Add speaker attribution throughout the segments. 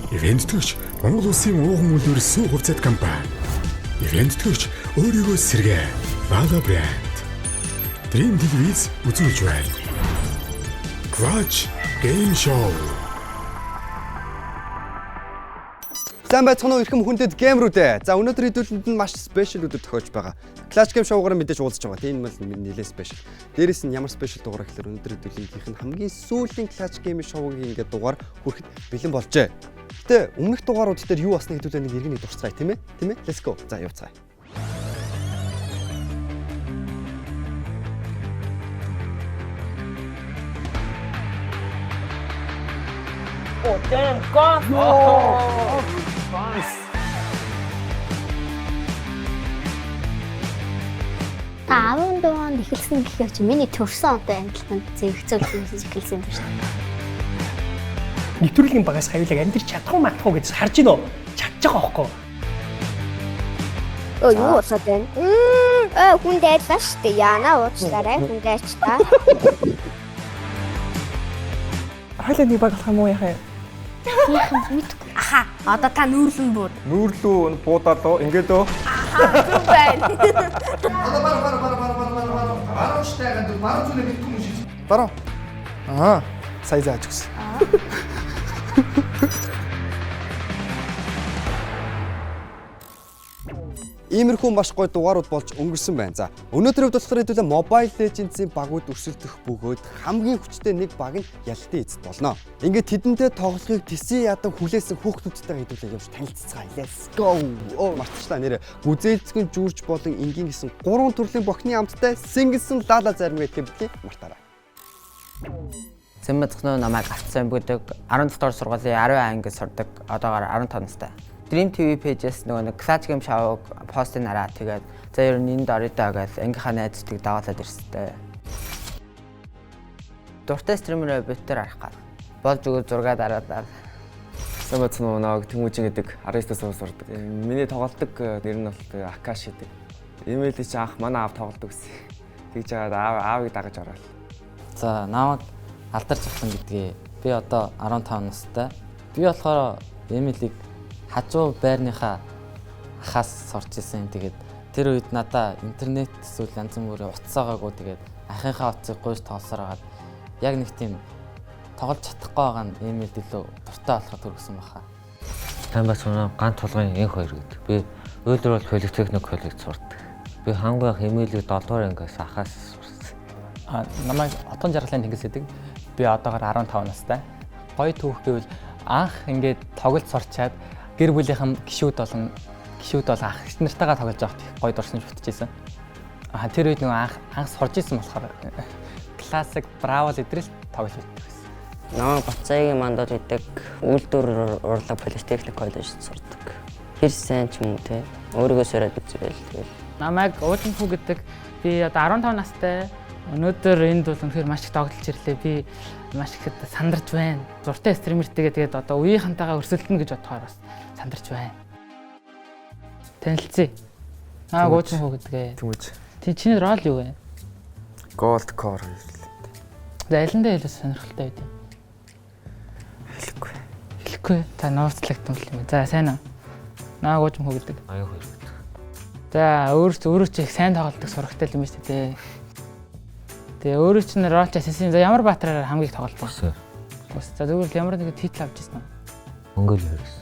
Speaker 1: Ивент тэтгэгч Монгол Улсын ууган үйлдвэр сүү хувьцаат компани. Ивент тэтгэгч өөрийгөө сэргээ. Бага брэнд. Dream Televiz үзүүлж байна. Clutch Game Show.
Speaker 2: Сайн байцгаана уу эрхэм хүндэт геймрүүдээ. За өнөөдөр хэдүүлэнд нь маш special өдөр тохиолж байгаа. Clash Game Show-гаар мэдээж уулзж байгаа. Тийм бол нэлээд special. Дээрээс нь ямар special дугаар гэхээр өнөөдөр хэдүүлэнгийнх нь хамгийн сүүлийн Clash Game Show-гийн ингээд дугаар хүрэхэд бэлэн болжээ. Гэтэ өмнөх дугаарууд дээр юу болсныг хэдүүлээ нэг иргэн нэг дурсацгаая тийм ээ? Тийм ээ? Let's go. За явцгаая.
Speaker 3: Oh, damn, gone. No.
Speaker 4: Та 12 онд эхэлсэн гэхээр чи миний төрсөн онтой адилхан зэрэгцэл хийх эхэлсэн юм байна шүү дээ.
Speaker 5: Нэвтрүүлгийн багаас хавилаг амьдрч чадах уу матах уу гэж харж гинөө. Чадж байгаа хөөхгүй.
Speaker 6: Өө юу болоод байна? Өө хүн дайрлаа шүү дээ. Яана уучлаарай хүн дайрч та.
Speaker 7: Хойлоо нэг баг болох юм уу яхаа?
Speaker 4: Яах юм мэдгүй.
Speaker 3: Аха, одоо та нүүрлэн буур.
Speaker 8: Нүүрлүү буудаалуу ингээд өө.
Speaker 3: Зүг байна.
Speaker 7: Бараа. Аа, сая зааж өгсөн.
Speaker 2: Иймэрхүү маш гоё дугаарууд болж өнгөрсөн байна. За өнөөдөр хувьд болохоор хэдүүлээ Mobile Legends-ийн багууд өрсөлдөх бөгөөд хамгийн хүчтэй нэг баг нь ялалтын эзэд болно. Ингээд тэдэнтэй тоглохыг тэсэн ядан хүлээсэн хүүхдүүдтэйгээ хэдүүлээ явж танилццгаая. Let's go. Оо мартчихлаа нэрэ. Гүзээлзгэн жүүрч болон энгийн гэсэн гурван төрлийн бохны амттай сингэлсэн лала зарим гэдгийг битгий мартаарай.
Speaker 9: Зэн бацхан намайг авцсан бүдэг 17 дугаар сургуулийн 10 ангид сурдаг. Одоогоор 15 настай. Dream TV page-с нөгөө нэг Clash Game Show-г постыг хараа тэгээд за ер нь энд орё доо гэж ангийнхаа найзуудыг дагуулад ирстэй. Дуртай стримерээ битэр харах гал. Болж өгөө зураг дараад.
Speaker 8: Сайн байцгаана уу намайг Тэмүүжин гэдэг 19 дэх сурдаг. Миний тоглолдог нэр нь бол Акаш гэдэг. Имэйл чи анх манай аав тоглодог гэсэн. Тэгж жагаад аав аавыг дагаж ороод.
Speaker 10: За намайг алдарч авсан гэдгээ би одоо 15 настай. Би болохоор Эмилийг хажуу байрныхаа ахаас сурч исэн. Тэгээд тэр үед надаа интернет эсвэл янз бүрийн утас байгаагүй. Тэгээд ахынхаа утсыг гуйж тоглосоор хагаад яг нэг тийм тоглож чадахгүй байгаа нь Эмилд илүү дуртай болоход хүргэсэн баха.
Speaker 11: Сайн байцгаана уу ган тулгын энх хоёр гэдэг. Би үйлдвэр бол политехник коллеж сурдаг. Би хамгийн анх Эмилийг 7 дугаар ангиас ахаас сурсан.
Speaker 10: А намайг Отон жаргалын тэнгис гэдэг. Би одоогоор 15 настай. Гоё түүх гэвэл анх ингээд тоглолт сурчаад гэр бүлийнхэн гişүүд болон ах эгч нартайгаа тоглож байхад их гоё дурсамж бүтчихсэн. А тэр үед нөгөө анх сурж исэн болохоор классик браво эдрэл тоглож байдаг гэсэн.
Speaker 9: Намайг Бацаагийн мандал гэдэг үйлдвэр урлаг политехник коллежид сурдаг. Хэр сайн ч юм уу те. Өөрийгөө суриад үзвэл тэгэл.
Speaker 3: Намайг Ууланхүү гэдэг. Би одоо 15 настай. Өнөөдөр энд бол үнэхээр маш их тоглож ирлээ. Би маш их сандарч байна. Зуртай стримертэйгээ тэгээд одоо үеийнхэнтэйгээ өрсөлдөнө гэж бодохоор бас сандарч байна. Танилцъя. Аа Ууланхүү гэдэг.
Speaker 8: Тэмүүж.
Speaker 3: Тий чиний рол юу вэ?
Speaker 8: Gold Core
Speaker 3: За алиндаа илүү сонирхолтой байд юм?
Speaker 8: хэлэхгүй.
Speaker 3: Хэлэхгүй. Та нууцлагдсан юм. За сайн уу? Наа Ууланхүү гэдэг.
Speaker 11: Аян хоёр гэдэг.
Speaker 3: За өөрөө чи их сайн тоглодог сурагтай юм шүү дээ. Тэгээ өөрөө чинь ролч ассын. За ямар баатраар хамгийн их тоглодог?
Speaker 11: Үгүй.
Speaker 3: За зүгээр л ямар нэгэн титл авч ирсэн үү?
Speaker 11: Монгол хоёроос.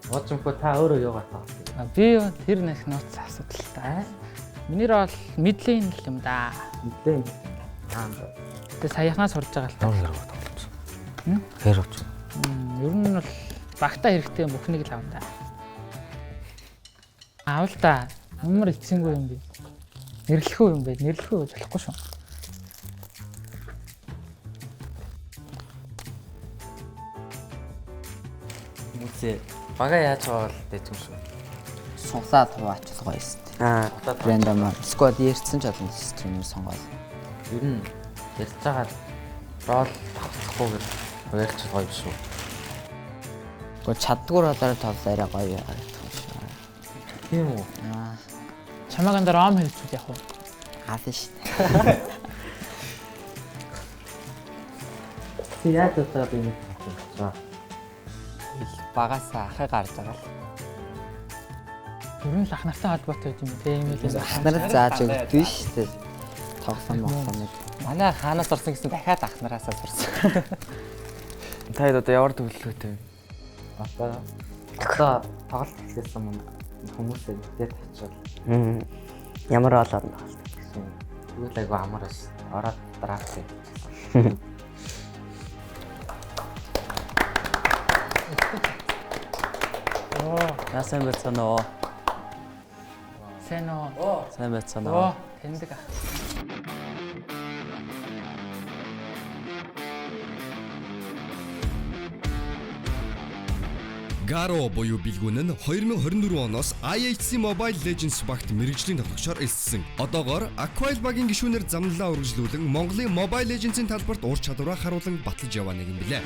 Speaker 11: Уужимхүү та өөрөө юугаар тоглодог?
Speaker 3: А би тэр нэг нууц асуудал та. Миний рол мэдлэн л юм да.
Speaker 11: Мэдлээ.
Speaker 3: Тэгээ саяхнаа сурж байгаа л та.
Speaker 11: Ямар хэрэг тоглож? Хэрэг ч.
Speaker 3: Ер нь бол багтаа хэрэгтэй юм бүхнийг л авна да. Аав л да. Ямар эцсэнгүй юм бэ? Нэрлэхүү юм бэ? Нэрлэхүү гэж болохгүй шүү.
Speaker 10: Хүмүүсээ бага яаж байгаа бол дэжгүй шүү.
Speaker 9: Суглаа туваачл гоё юм. Аа, рандомаар squad ярьсан ч олон стример сонгоол.
Speaker 10: Ер нь ярьж байгаа рол давтахгүйгээр уярч гоё биш үү?
Speaker 9: Гэхдээ чаддгүй ролоор тоглоо арай гоё харагдах юм шиг.
Speaker 10: Тийм үү?
Speaker 9: Аа,
Speaker 3: Чамайг андаар ом хэрэгцүүл явах уу?
Speaker 9: хаасан шүү дээ.
Speaker 10: Чи яаж удаад юм бэ? За. Багасаа ахыг гарч байгаа л.
Speaker 3: Ер нь л ах нартай холбоотой юм тийм ээ.
Speaker 9: Ах нар зааж өгдөг шүү дээ. Тоглоом моглоомыг.
Speaker 10: Манай хаанаас орсон гэсэн дахиад ах нараасаа сурсан.
Speaker 8: Та хэд одоо ямар төлөвлөгөөтэй вэ?
Speaker 10: Одоо тоглолт эхлэсэн юм хүмүүсээ мэдээд очивол.
Speaker 12: Ямар болоод тоглолт
Speaker 10: гэсэн. Тэгвэл айгу амар ш. Ороод драфт хийчихсэн.
Speaker 13: Яа сайн байцгаана уу?
Speaker 3: Сайн уу?
Speaker 13: Сайн байцгаана уу?
Speaker 3: Таньдаг ах.
Speaker 14: Гаро буюу Билгүн нь 2024 оноос IHC Mobile Legends багт мэрэгжлийн тоглогчоор элссэн. Одоогоор Aquile багийн гишүүнээр замналаа үргэлжлүүлэн Монголын Mobile Legends-ийн талбарт ур чадвараа харуулан баталж яваа нэг юм билээ.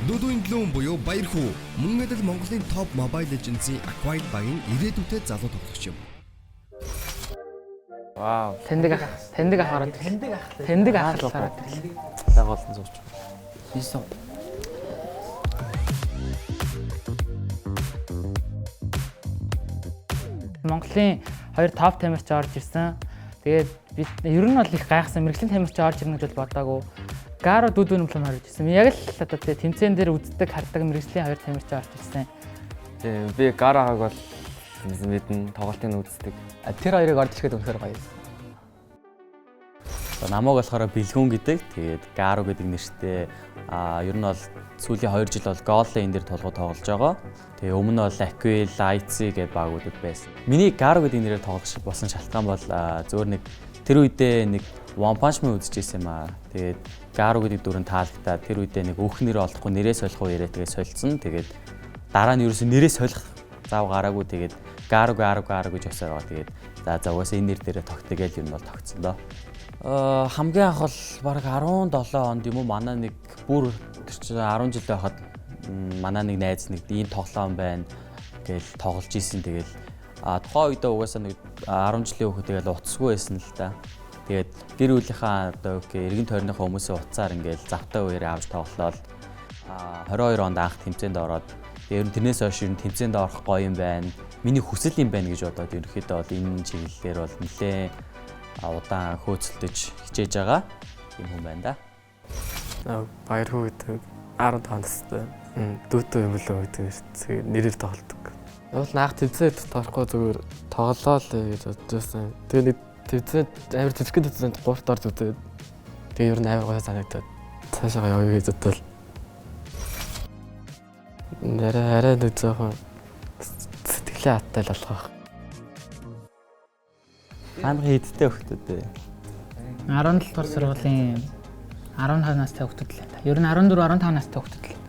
Speaker 14: Дүдүн Блум буюу Баярхүү мөн адил Монголын топ Mobile Legends-ийн Aquile багийн ирээдүйтэй залуу тоглогч юм.
Speaker 8: Вау.
Speaker 3: Таньдаг ах. Таньдаг ах ороод. Таньдаг ах. Таньдаг ах ороод.
Speaker 13: Дагуулсан зурч.
Speaker 9: Бисэн.
Speaker 3: Монголын хоёр топ тамирч орж ирсэн. Тэгээд бид ер нь бол их гайхсан мэрэгжлийн тамирч орж ирнэ гэж бол бодоагүй. Гаро дүүд үнэмлэн орж ирсэн. Яг л одоо тий тэмцээн дээр үздэг хардаг мэрэгжлийн хоёр тамирч орж ирсэн.
Speaker 8: Тийм би Гаро хааг бол мэднэ, тоглолтыг үздэг.
Speaker 10: Тэр хоёрыг орж ирэхэд үнэхээр гоё байсан.
Speaker 13: Намайг болохоор Билгүн гэдэг. Тэгээд Гаро гэдэг нэртэй ер нь бол сүүлийн 2 жил бол Goal энэ дэр тулгуу тоглож байгаа. Тэгээ өмнө нь бол Aquil, IC гэдэг багуудад байсан. Миний Гаро гэдэг нэрээр тоглох болсон шалтгаан бол зөвөр нэг тэр үедээ нэг One Punch Man үзчихсэн юм аа. Тэгээд Гаро гэдэг дүр нь таалагдаад тэр үедээ нэг өөх нэрээ олдохгүй нэрээ солих уу яриа тэгээд солилцсон. Тэгээд дараа нь ерөөсөө нэрээ солих зав гараагүй тэгээд Гаро Гаро Гаро гэж явсаар байгаа. Тэгээд за угаасаа энэ нэр дээрээ тогтъё гэж ер нь бол тогтсон доо. Хамгийн анх бол бараг 17 онд юм уу манай нэг бүр тэр чинь 10 жил байхад манай нэг найз нэг ийм тоглоом байна гэж тоглож исэн. Тэгэл тухайн үедээ угаасаа нэг 10 жилийн хүүхэд тэгэл утасгүй байсан л та. Тэгээд гэр бүлийнхаа одоо окей эргэн тойрныхаа хүмүүсийн утсаар ингээл завтай үеэр авч тоглолоо. 22 онд анх тэмцээнд ороод ер нь тэрнээс хойш ер нь тэмцээнд орох гоё юм байна. Миний хүсэл юм байна гэж бодоод ерөнхийдөө бол энэ чиглэлээр бол нэлээд удаан хөөцөлдөж хичээж байгаа юм хүн байна да.
Speaker 15: Баярхүү гэдэг 15 настай. Дүүтэн юм лөө гэдэг нэрээр тоглолдог. Уул наах тэмцээнд тоглохгүй зүгээр тоглоо л гэж бодож байсан. Тэгээ нэг тэмцээнд амар жижигхэн тэмцээнд 3-т орж үзээд тэгээ ер нь амар гоё санагдаад цаашаа явъя гэж бодвол нэрээ арай нэг жоохон сэтгэлээ хаттай л болох байх.
Speaker 13: Хамгийн хэдтэй хүүхдүүд вэ?
Speaker 3: 17 дугаар сургуулийн 15 настай хүүхдүүд л байна. Ер нь 14, 15 настай хүүхдүүд л.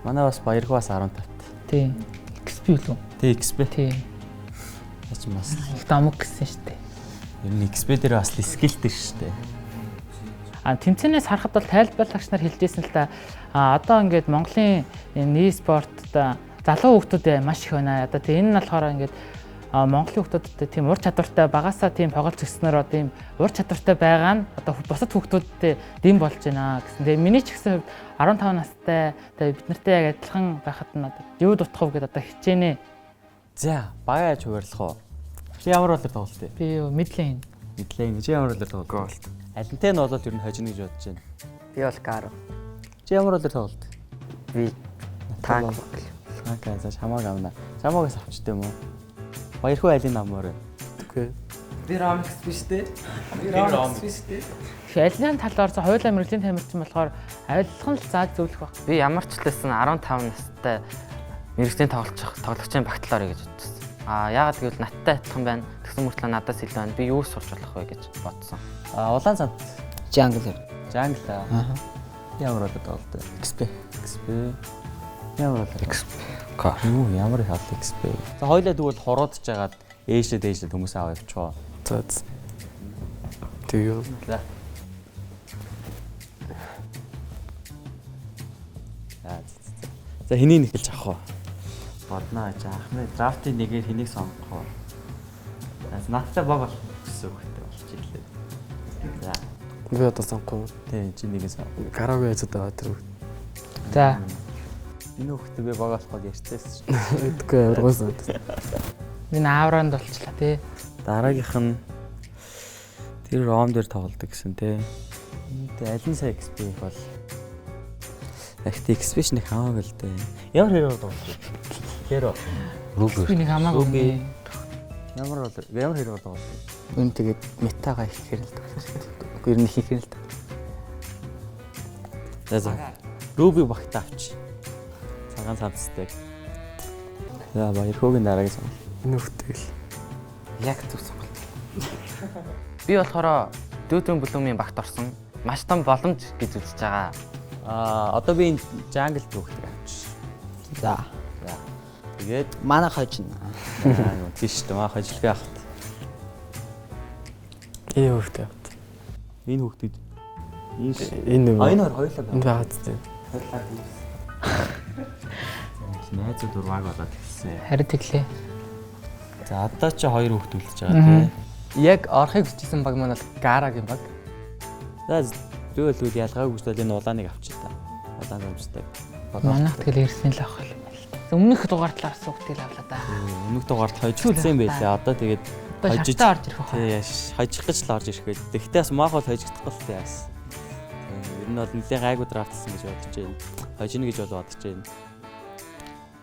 Speaker 13: Манай бас Баярхүү бас 15-т.
Speaker 3: Тий. XP лүү?
Speaker 13: Тий, XP.
Speaker 3: Тий.
Speaker 13: Яч бас
Speaker 3: их домог гэсэн шүү дээ.
Speaker 13: Ер нь XP дээр бас скиллтэй шүү дээ.
Speaker 3: Тэмцээнээс харахад бол тайлбарлагч нар хэлжсэн л та одоо ингээд Монголын энэ e-спортод залуу хүүхдүүд маш их байна. Одоо тий энэ нь болохоор ингээд Монголын хүүхдүүдэд тийм ур чадвартай багасаа тийм тоглож өснөр одоо тийм ур чадвартай байгаа нь одоо бусад хүүхдүүдэд дэм болж байна гэсэн. Тэгээ миний ч гэсэн хувьд 15 настай тэгээ бид нартай яг адилхан байхад нь одоо юу дутах вэ гэдээ одоо хичээнэ.
Speaker 13: За, багаа яаж хуваарлах вэ? Чи ямар ролоор тоглолт вэ?
Speaker 3: Би мэдлэн.
Speaker 13: Мэдлэн. Чи ямар ролоор тоглолт? Алинтай нь бол ер нь хожино гэж бодож байна.
Speaker 12: Би бол Гаро.
Speaker 13: Чи ямар ролоор тоглолт?
Speaker 12: Би танк.
Speaker 13: Танк за чамааг авна. Чамаагаас авчт юм уу? Баярхүү айлын намаар байна.
Speaker 15: Үгүй.
Speaker 10: Би Ромикс биш үү? Би Ромикс биш үү?
Speaker 3: Тэгэхээр алины талаар орсон хоёулаа мэрэгжлийн тамирчин болохоор авилхан л зааж зөвлөх баг.
Speaker 10: Би ямар ч л байсан 15 настай мэрэгжлийн тоглогчийн багтлаар гэж бодсон. Яагаад гэвэл надтай адилхан байна. Тэгсэн мөртлөө надаас илүү байна. Би юу сурч болох вэ гэж бодсон.
Speaker 13: Улаан замт.
Speaker 9: Jungle.
Speaker 13: Jungle. Аа. Ямар ролоор тоглолт вэ?
Speaker 9: XP.
Speaker 13: XP. Ямар ролоор?
Speaker 9: XP.
Speaker 13: Юу ямар их хал XP. За хоёлаа тэгвэл хуруудж жагаад ээшлээ дээшлээ хүмүүсээ аваа явчихоо.
Speaker 15: За. Тэгээ.
Speaker 13: За. За хэнийг нэхэлж авах вэ? Бодноо гэж Ахмед драфтын нэгээр хэнийг сонгох вэ? За надтай баг болох гэсэн үгтэй болж ирлээ. За.
Speaker 15: Би одоо сонгохгүй.
Speaker 13: Тийм чи нэгийг сон.
Speaker 15: Гараагүй яж одоо тэр үг.
Speaker 3: За.
Speaker 13: Энэ хүүхдээ би баг болоход ярьцээс шүү.
Speaker 15: Мэдгүй амар гойсон.
Speaker 3: Энэ аавранд болчлаа тий.
Speaker 13: Дараагийнх нь тэр ром дээр тоглодог гэсэн тий. Тэ аль нь сая XP их бол Гэхдээ XP ш нэг хамаагүй л дээ. Ямар хэрэг тоглож байна? Херо.
Speaker 3: XP нэг хамаагүй.
Speaker 13: Ямар бол ямар хэрэг тоглож байна?
Speaker 9: Үн тэгээд метагаа их хэрэл тоглож байна. Үгүй ер нь их хэрэл.
Speaker 13: За за. Руби багтаа авч. Цагаан цамцтай. За баярхуугийн дараагийн сонголт.
Speaker 15: Энэ хүүхдийг л
Speaker 10: яг зөв сонголт. Би болохоор Дүүтэн Блумын багт орсон. Маш том боломж гэж үзэж байгаа.
Speaker 13: Одоо би энэ jungle хүүхдийг авч.
Speaker 9: За.
Speaker 13: За. Тэгээд
Speaker 9: манай хожно.
Speaker 13: Тийм шүү дээ. Манай хожилгүй авт.
Speaker 15: Энэ хүүхдээ авт.
Speaker 13: Энэ хүүхдүүд
Speaker 15: энэ
Speaker 13: энэ хоёр хоёулаа
Speaker 15: байна. Энэ байгаад тийм.
Speaker 13: Хоёулаа тийм. Найзууд урваг болоод эхэлсэн.
Speaker 3: Харин тэглээ.
Speaker 13: За одоо чи хоёр хүүхд үлдэж байгаа тий.
Speaker 16: Яг орохыг хүссэн баг маань бол Гарагийн баг.
Speaker 13: За тэгвэл үл ялгаагүй зүйл энэ улааныг авчи та. Улаан замжтай.
Speaker 3: Манайх тэгэл ирсэн л авах юм байна л да. Өмнөх дугаар талаас хүүхдийг авлаа да.
Speaker 13: Өмнөх дугаард хожигдсан байлээ. Одоо тэгээд
Speaker 3: хожиж орж ирэх байх.
Speaker 13: Тий, хожих гэж л орж ирэх байл. Тэгтээ бас маах бол хожигдохгүй л тий бас. Ер нь бол нэлээд гайгүй драфтсан гэж бодож байна. Хожино гэж бол бодож байна.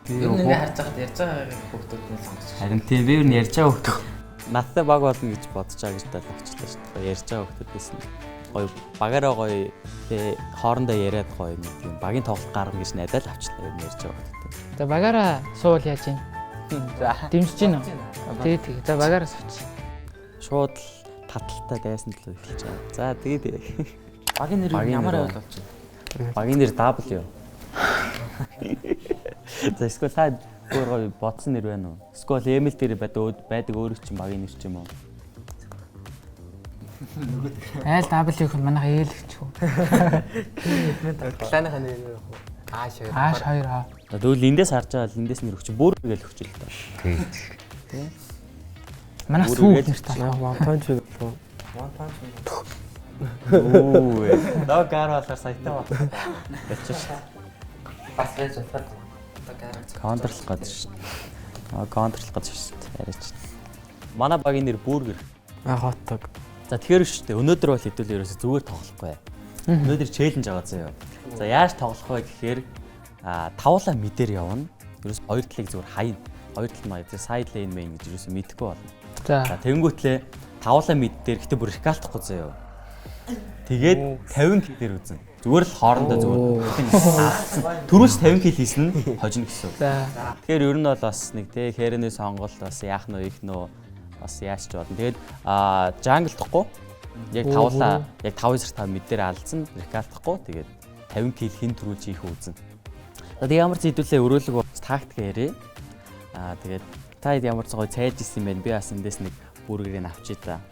Speaker 10: Би ингээ харж байхад ярьж байгаа хүүхдүүд нь сонгоч.
Speaker 13: Харин тийм би ер нь ярьж байгаа хүүхдүүд надтай баг болно гэж бодож байгаа гэж тал авчлаа шүү дээ. Ярьж байгаа хүүхдүүдээс нь гоё багаараа гоё тий хоорондоо яриад гоё нэг тийм багийн тоглолт гаргана гэж найдаад авчлаа ер нь ярьж байгаа хүүхдүүд.
Speaker 3: За багаараа суул яаж юм?
Speaker 16: За
Speaker 3: дэмжиж гин үү? Тий тий. За багаараа сууч.
Speaker 13: Шууд л таталтай дайсан төлөө эхэлж байгаа. За тэгээд
Speaker 10: багийн нэр ямар байвал болж байна?
Speaker 13: Багийн нэр W. За эсвэл та өөр гоё бодсон нэр байна уу? Эсвэл ML дээр байдаг өөр чинь багийн нэр ч юм уу?
Speaker 3: Айл W гэх нь манайха ээлэгч үү?
Speaker 16: Кланыхаа нэр юу вэ? Ааш 2.
Speaker 3: Ааш 2 аа.
Speaker 13: Тэгвэл эндээс харж байгаа л эндээс нэр өгч бүр гэж өгч л та.
Speaker 11: Тий.
Speaker 13: Тий.
Speaker 3: Манайх сүүл нэртэй
Speaker 15: болох. One punch болов.
Speaker 10: One punch.
Speaker 13: Үу. Доо гар болохоор саятай байна. Ячиж шүү.
Speaker 10: Бас байж болох. Одоо гар.
Speaker 13: Контрлох гэдэг шүү. Аа контрлох гэдэг шүү. Яриач. Манай багийн нэр бүргэр.
Speaker 15: Аа хот дог.
Speaker 13: За тэгэхээр шүү дээ. Өнөөдөр бол хэдүүл ерөөсө зүгээр тоглохгүй. Өнөөдөр челленж байгаа заяа. За яаж тоглох вэ гэхээр тавуулаа мэдээр явна. Ерөөс хоёр талыг зүгээр хайна. Хоёр тал маяг тэр side lane main гэж ерөөсө мэдэхгүй болно. За тэгэнгүүтлээ тавуулаа мэд дээр гэтээ бүр рекалтахгүй заяа. Тэгээд 50 кил дээр үзнэ. Зүгээр л хоорондоо зүгээр. Түрүүч 50 кил хийсэн нь хожино гэсэн үг. Тэгэхээр ер нь бол бас нэг те хэрэнэ сонголт бас яах нь их нөө бас яаж ч болно. Тэгээд jungle тохгүй. Яг тавуулаа яг 5-9 5 мэд дээр алдсан, рекалтахгүй. Тэгээд 50 кил хин түрүүлж хийх үзнэ. За тэг ямар ч хэдүүлээ өрөөлөг тактик яриа. Тэгээд та хэд ямар ч гоё цайлж исэн юм бэ? Би бас эндээс нэг бүргэрийг авчий та.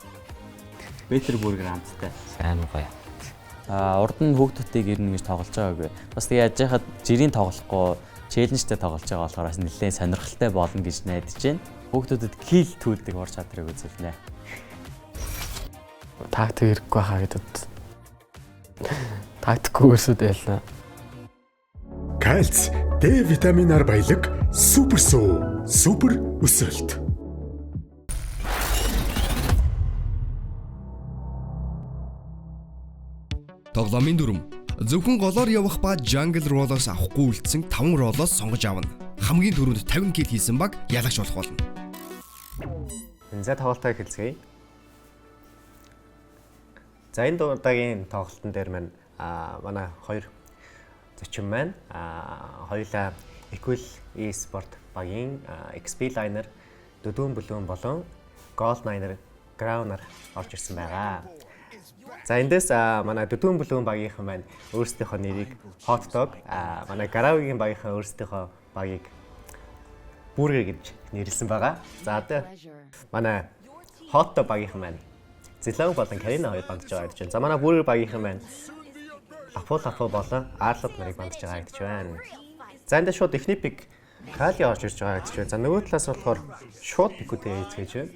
Speaker 13: Бетер бүргэр амттай.
Speaker 11: Сайн гоё.
Speaker 13: Урд нь хүүхдүүдийг ер нь ингэж тоглож байгаагүй. Бас тэг яаж яхад жирийн тоглохгүй челленжтэй тоглож байгаа болохоор бас нэлээд сонирхолтой болно гэж найдаж байна. Хүүхдүүдэд кил түлдэг ур чадрыг үзүүлнэ.
Speaker 15: Тактик хэрэггүй хаа гэдээ. Тактикгүй өрсөд ялна.
Speaker 1: Кальц, Д витаминаар баялаг супер суу, супер өсөлт.
Speaker 14: Тоглоомын дүрм. Зөвхөн голоор явах ба jungle role-оос авахгүй үлдсэн 5 role-оос сонгож авна. Хамгийн түрүүнд 50 kill хийсэн баг ялагч болох болно.
Speaker 17: За тоглолтоо эхэлцгээе. За энэ удаагийн тоглолтын дээр маань манай хоёр зочин маань хоёулаа Equal eSport багийн XP Liner Дөдүүн Бүлүүн болон Gold Niner Ground-аар орж ирсэн байгаа. За эндээс манай Дөдүүн Бүлүүн багийнхан маань өөрсдийнхөө нэрийг Hot Dog, манай Garawig-ийн багийнхан өөрсдийнхөө багийг Burger гэж нэрлсэн байгаа. За одоо манай Hot Dog багийнхан маань Зелон болон Карина хоёр бандж байгаа гэж байна. За манай Burger багийнхан маань Лапо Лапо болон Арлот нарыг бандж байгаа гэж байна. За эндээ шууд эхний пик Кали орж ирж байгаа гэж байна. За нөгөө талаас болохоор шууд пикүүдээ эзгэж байна.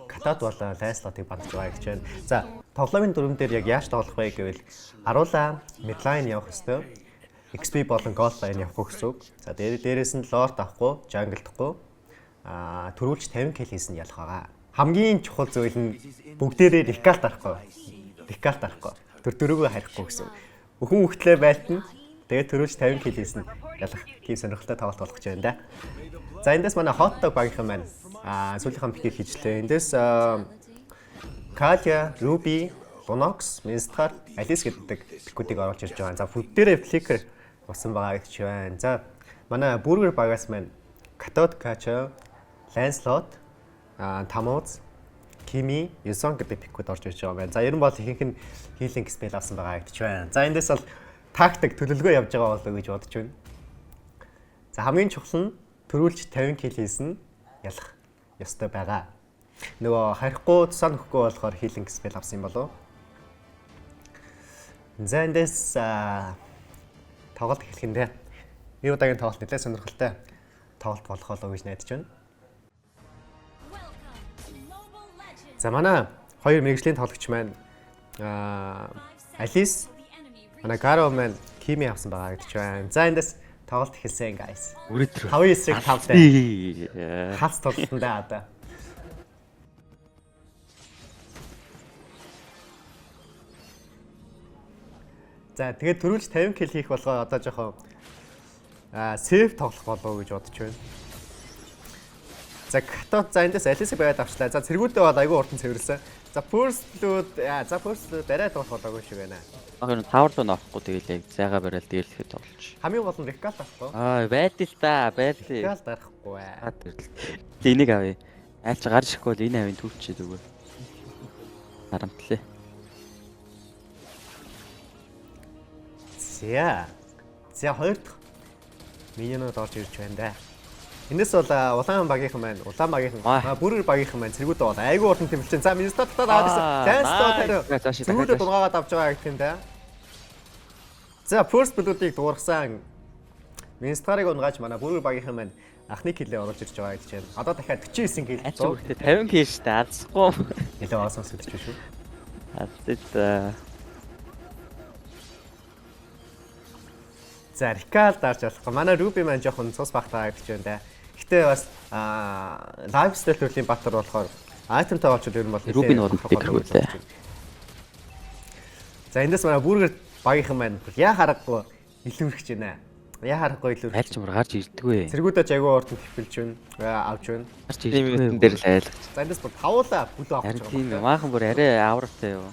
Speaker 17: Катад болон Ланслотыг бандж байгаа гэж байна. За тоглоомын дүрм дээр яг яаж тоглох вэ гэвэл аруулаа midline явах ёстой. XP болон gold lane явахгүй гэсэн үг. За дээрээс нь lord авахгүй, jungle-дахгүй. Төрүүлж 50 kill хийсэн ялах байгаа. Хамгийн чухал зүйл нь бүгдээрээ recall дарахгүй. Recall дарахгүй. Тэр дөрөвөө харихгүй гэсэн. Өхөн хөхтлээ байлтна. Тэгээд төрүүлж 50 kill хийсэн ялах тийм сонирхолтой тоглолт болох гэж байна да. За эндээс манай hot dog багийнхан маань сүүлийнхаа pick ийг хийжлээ. Эндээс Kalia, Ruby, Lunox, Minstgar, Alice гэдэг pick үүдийг оруулж ирж байгаа. За бүгдээрээ flicker усан байгаа гэж байна. За манай Burger багаас маань Gatot Kacha, Lancelot, Тамуз, Kimi, Yuzong гэдэг pick үүд орж ирж байгаа байна. За ер нь бол ихэнх нь healing spell авсан байгаа гэж байна. За эндээс бол тактик төлөвлөгөө явж байгаа болоо гэж бодож байна. За хамгийн чухал нь төрүүлж 50 kill хийсэн ялах ёстой байгаа. Нөгөө харихгүй тусаа нөхгүй болохоор healing spell авсан юм болов. За эндээс тоглолт эхлэх нь дээ. Энэ удаагийн тоглолт нэлээд сонирхолтой тоглолт болох болов гэж найдаж байна. За манай хоёр мэргэжлийн тоглогч маань Алис, манай Гаро маань Кими авсан байгаа гэж байна. За эндээс тоглолт эхэлсэн guys. 5-9 5-тай. Хац тоглолтондоо одоо. За тэгээд төрүүлж 50 kill хийх болгоо одоо жоохон safe тоглох болов гэж бодож байна. За Гатот за эндээс Алисыг байгаад авчлаа. За цэргүүдээ бол айгүй хурдан цэвэрлсэн. За First Blood за First Blood арай тоглох болоогүй шиг байна.
Speaker 18: Яг нь tower руу норохгүй тэгэл яг зайгаа барайл дээрлэхэд тоглож.
Speaker 17: Хамгийн гол нь recall авахгүй.
Speaker 18: Байдал та, байдал.
Speaker 17: Recall дарахгүй.
Speaker 18: Тэг энийг авъя. Айл чи гарч ирэхгүй бол энэ авийн түүчээ зүгээр. Харамтлаа.
Speaker 17: За. За хоёр дахь minion ууд орж ирж байна да. Эндээс бол улаан багийнхан маань, улаан багийнхан, бүрэр багийнхан маань цэргүүдээ бол айгүй хурдан тэмэлж. За Минста татаад аваад ирсэн. Ланслот хариу. Цэргүүдээ дургаагаад авч байгаа гэх юм да. За First Blood-ыг дуургасан Минстарыг унгааж манай бүрэр багийнхан маань анхны kill ээ оруулж ирж байгаа гэж байна. Одоо дахиад 49 kill.
Speaker 18: Аль ч үгтэй 50 kill шүү дээ. Алсахгүй.
Speaker 17: Нэлээ олсон сэтгэж шүү.
Speaker 18: Алсаа.
Speaker 17: За recall дарж болохгүй. Манай Ruby маань жоохон цус багтаа гэж байна да. Гэтэ бас lifesteal төрлийн баатар болохоор item тай болчихвол ер нь бол
Speaker 18: Ruby нь уран дээ.
Speaker 17: За эндээс манай бүргэр багийнхан маань яа харахгүй илүүрхэж байна. Яа харахгүй илүүрхэж.
Speaker 18: Аль ч мөр гарч ирдэггүй.
Speaker 17: Цэргүүдээ ч айгүй урд нь төвхөлж байна. Авч байна.
Speaker 18: Гарч ирдэггүй. Дээр л айлгаж.
Speaker 17: За эндээс бүр тавуулаа бүлүү авч байгаа.
Speaker 18: Тийм maaхан бүр арай авратай юу.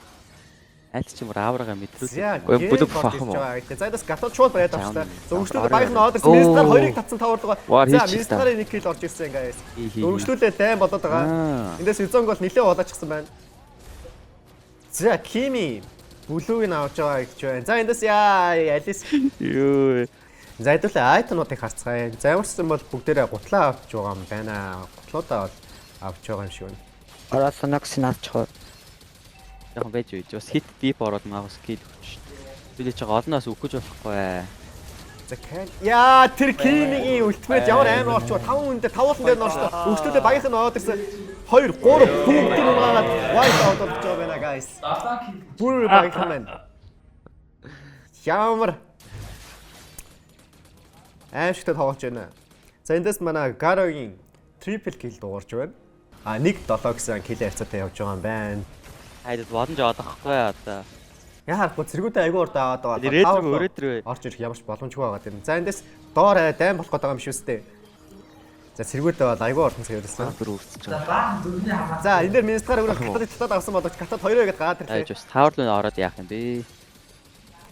Speaker 18: Аль ч юм аврагаа мэдрүүлээ.
Speaker 17: Бүлэг баах юм уу? За эндээс Гатот шууд бариад авчлаа. За өргөжлүүлээ багийнх нь орж ирсэн. Минстар хоёрыг татсан таварлага. За Минстарын нэг kill орж ирсэн guys. Өргөжлүүлээ дайн болоод байгаа. Эндээс Юзонг бол нилээ болоочихсан байна. За Кими бүлүүг нь авч байгаа гэж байна. За эндээс яа Алис.
Speaker 18: Юу.
Speaker 17: За хэдүүлээ айтнуудыг харцгаая. За ямарчсан бол бүгдээрээ гутлаа авч байгаа юм байна. Гутлуудаа бол авч байгаа юм шиг байна.
Speaker 9: Ороо Сонокс наадчих.
Speaker 18: Яхан байж үйж. Бас хит дип ороод маа бас кил өгч шүү дээ. Би ч олноос өгөх гэж болохгүй.
Speaker 17: За Кэл. Яа тэр Кимигийн үлтмэд ямар амар орчуу 5 хүндээ 5 уулан дээр нь орчлоо. Өгчлөлөө багийнх нь ороод ирсэн. 2 3 бүгд нь унаагаад white out болж байгаа байна guys. Бүр багийнх нь байна. Ямар аимшигтай тоглож байна. За эндээс манай Гарогийн triple kill дуурч байна. 1-7 гэсэн kill харьцаатай явж байгаа юм байна.
Speaker 18: Хайд боломж олохгүй одоо.
Speaker 17: Яа харахгүй цэргүүдээ айгүй урд аваад байгаа.
Speaker 18: Өрөөдрөө
Speaker 17: орж ирэх ямар ч боломжгүй байгаа юм. За эндээс доор дайн болох гээд байгаа юм шиг үстэй. За цэргүүдээ бол айгүй урд нь цэвэрлсэн.
Speaker 18: Бүр үрсэж байгаа.
Speaker 17: За энэ дээр Минстгаар өрөө Катад татаад авсан боловч Катад 2-2 гэдээ гараад ирлээ.
Speaker 18: Айж бас tower руу ороод яах юм бэ?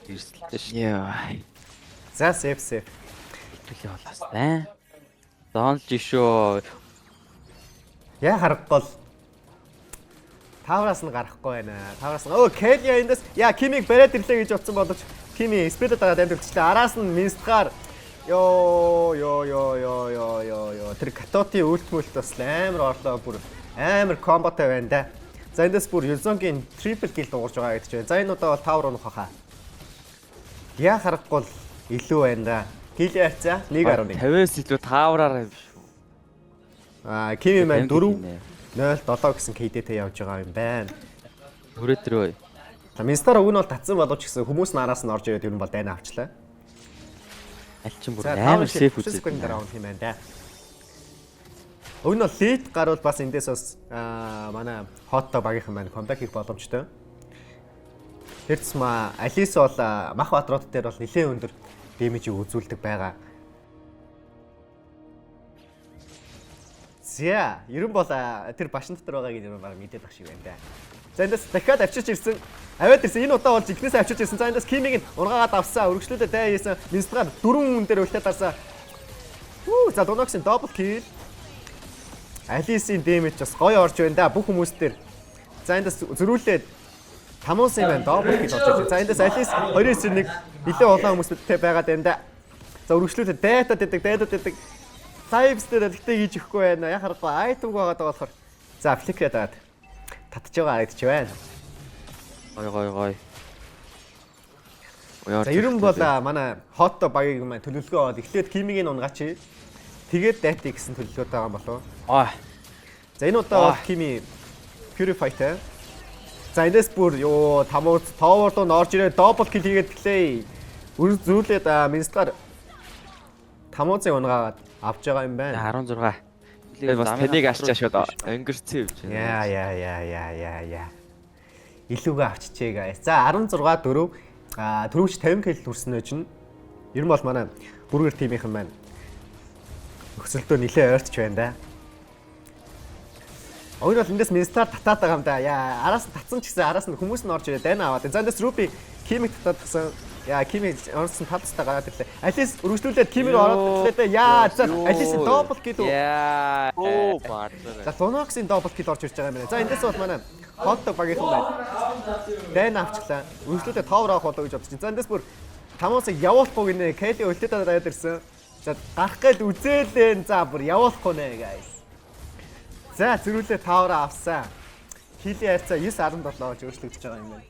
Speaker 18: Эрсдэлтэй шүү. Яа.
Speaker 17: За safe.
Speaker 18: Итгэл болоос аа. Зоонлж шүү.
Speaker 17: Яа харахгүй л Тавраас нь гарахгүй байна. Тавраас нь Келия эндээс яа Кимиг бариад ирлээ гэж бодсон боловч Кими спелд дараад амд үлдчихлээ. Араас нь Минстгаар ёо тэр Катоти үлтмөлт бас амар орлоо бүр амар комботой байна да. За эндээс бүр Юзонгийн triple kill дуурж байгаа гэж байна. За энэ удаа бол tower унах хаа. Яа харахгүй л илүү байна да. Kill харьцаа 1.1.
Speaker 18: 50-аас илүү tower-аар юм шүү.
Speaker 17: Кими маань 4 0-7 гэсэн KD-тэй явж байгаа юм байна.
Speaker 18: Өрөөдрөө.
Speaker 17: За Минстар уг нь бол татсан боловч гэсэн хүмүүс нараас нь орж ирээд ер нь бол дайна авчлаа.
Speaker 18: Аль чин бүр амар сейф
Speaker 17: үзээ.
Speaker 18: үзээд.
Speaker 17: Секунд раунд юм байна да. Уг нь бол лид гарвал бас эндээс бас манай хотто багийнхан маань comeback хийх боломжтой. Тэр тусмаа Алис бол мах баатрууд дээр бол нэлээд өндөр дэмэжийг үзүүлдэг байгаа. За, ер нь бол тэр башин дотор байгааг нь ер нь баг мэдээд ах шиг байна да. За эндээс дахиад авчирч ирсэн. Аваад ирсэн. Энэ удаа бол жинхнээсээ авчирч ирсэн. За эндээс Кимиг нь ургаагаад авсан. Өргөжлөлөө дай хийсэн. Минстгаар дөрвөн хүн дээр үлдээд дарсан. Хүү, за Дуноксын double kill. Алисийн дэмэж бас гоё орж байна да бүх хүмүүс дээр. За эндээс зөрүүлээд Тамуусын байна double kill орж ирж байна. За эндээс Алис 2-1 нэлээд олон хүмүүстэй байгаад байна да. За өргөжлөлөө дайтад идэг, дайтад идэг. Lives дээр тэгтээ хийж өгөхгүй байна. Яг харахгүй айтемгүй байгаад байгаа болохоор. За фликрээ дагаад татж байгаа харагдчих байна.
Speaker 18: Гой гой гой.
Speaker 17: За ер нь бол манай хотто багийг маань төлөвлөгөө аваад эхлээд Кимигийн унгаач. Тэгээд Дати гэсэн төлөвлөгөөтэй байгаа юм болов.
Speaker 18: Аа.
Speaker 17: За энэ удаа бол Кими Purify-тай. За эндээс бүр ёо тамууц tower руу норж ирээ double kill хийгээд гэлээ. Өрн зүүлээд Минстгаар тамууцын унгаагаад авч байгаа юм байна.
Speaker 18: 16.
Speaker 19: Тэгээд бас таныг алчаа шууд өнгөрцөн явж байна.
Speaker 17: Яа яа яа яа яа яа. Илүүгээ авчичээ guys. За 16 4 түрүүч 50 кил хүрсэн нэ чинь. Ер нь бол манай бүргэр тимийнхэн маань нөхцөлдөө нилээ ойртч байна да. Уг нь бол эндээс Минстар татаад байгаа юм да. Яа, араас нь татсан ч гэсэн араас нь хүмүүс нь орж ирээ дайна аваад. За эндээс Руби Кимиг татаад гисэн. Яа, Кимиг орсон талцтай гараад ирлээ. Алис өргөжлүүлээд Кимиг ороод ирлээ дээ. Яа, за Алис double kill үү?
Speaker 18: Яа.
Speaker 19: Оо, баазаа.
Speaker 17: За Луноксын double kill орж ирж байгаа юм байна. За эндээс бол манай хотдог багийнхан байна. Дайна авчлаа. Өргөжлүүлээд tower авах болоо гэж бодож чинь. За эндээс бүр Тамуусыг явуулахгүй гинэ. Кэли үлдээд дараад ирсэн. За гарах гээл үзээлэн. За бүр явуулахгүй нэ guys. За зөрүүлээ tower авсан. Хилийн харьцаа 9-17 болж өөрчлөгдөж байгаа юм байна.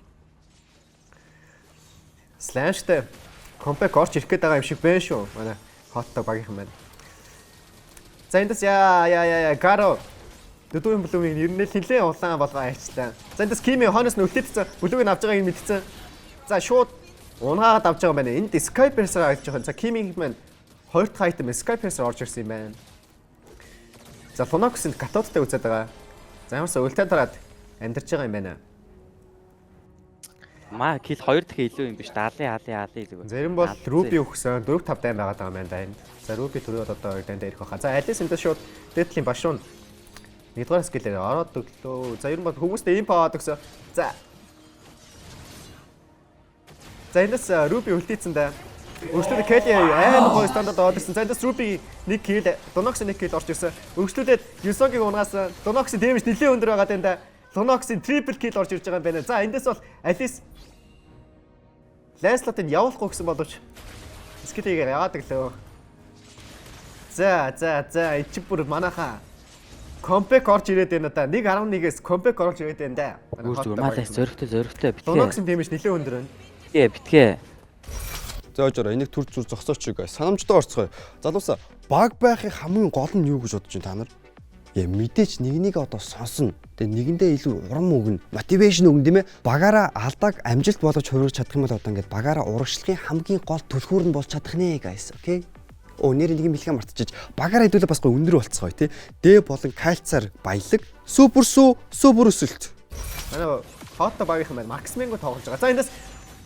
Speaker 17: Slamштай comeback орч ирэх гээд байгаа юм шиг байна шүү. Манай хотдог багийнхан байна. За эндээс яа яа яа яа Гаро Дөдүүн Блумыг ер нь л нэлээд улаан болгоо аяачлаа. За эндээс Кими хойноос нь үлдээдсэн. Блүгийг нь авч байгааг нь мэдсэн. За шууд унгаагаад авч байгаа юм байна. Энд Sky Piercer авч байгаа. За Кими маань хоёр дахь item Sky Piercer орж ирсэн юм байна. За Lunox-ын Gatot-тай үзээд байгаа. За ямарсаа үлдээ дараад амьдарч байгаа юм байна.
Speaker 18: Маа kill 2 дахин илүү юм биш 70 70 70 илүү.
Speaker 17: Зарим бол Ruby өгсөн 4 5 дайн байгаад байгаа юм байна да энд. За Ruby түрүү одоо дайн дээр ирэх байхаа. За Alice энэ шууд дээдлийн башуун нэгдүгээр skill-ээр ороод өглөө. За ер нь бол хүмүүстэй имп аваад өгсөн. За. За эндээс Ruby үлдээсэн да. Өргөжлүүлээд Kelly амар гоё стандарт ороод ирсэн. За эндээс Ruby 1 kill, Lunox 1 kill орж ирсэн. Өргөжлүүлээд Yusong-ыг унгаасан. Lunox-ийн damage нэлээд өндөр байгаа даа. Lunox-ийн triple kill орж ирж байгаа юм байна. За эндээс бол Alice Lancelot-ыг явуулахгүй гэсэн боловч skill-ийг яваад өглөө. За за за ичи бүр манайхаа comeback орж ирээд байна да. 1.11-ээс comeback орж ирээд байна да.
Speaker 18: Зүгээр зүгээр маа зөрөгтэй зөрөгтэй битгээ.
Speaker 17: Lunox-ийн damage нэлээд өндөр байна.
Speaker 18: Битгээ битгээ.
Speaker 2: Зөөж ороо энийг төр зүр зогсооч guys. Санамжтай орцгоё. Залуусаа баг байхын хамгийн гол нь юу гэж бодож байна та нар? Яа мэдээч нэг нэг одоо сонсно. Тэгээ нэгэндээ илүү урам өгнө, motivation өгнө тийм ээ. Багаараа алдааг амжилт болгож хувирч чадах юм бол одоо ингээд багаараа урагшлахын хамгийн гол түлхүүр нь болж чадах нэ guys. Okay? Оо нэр нэг юм хэлхээ мартчихэж багаараа хэдүүлээ бас гоё өндөр болцгоё тий. Д болон кальцаар баялаг, супер сүү, супер өсөлт.
Speaker 17: Манай хотто багийнхан байна. Максименго тоглож байгаа. За эндээс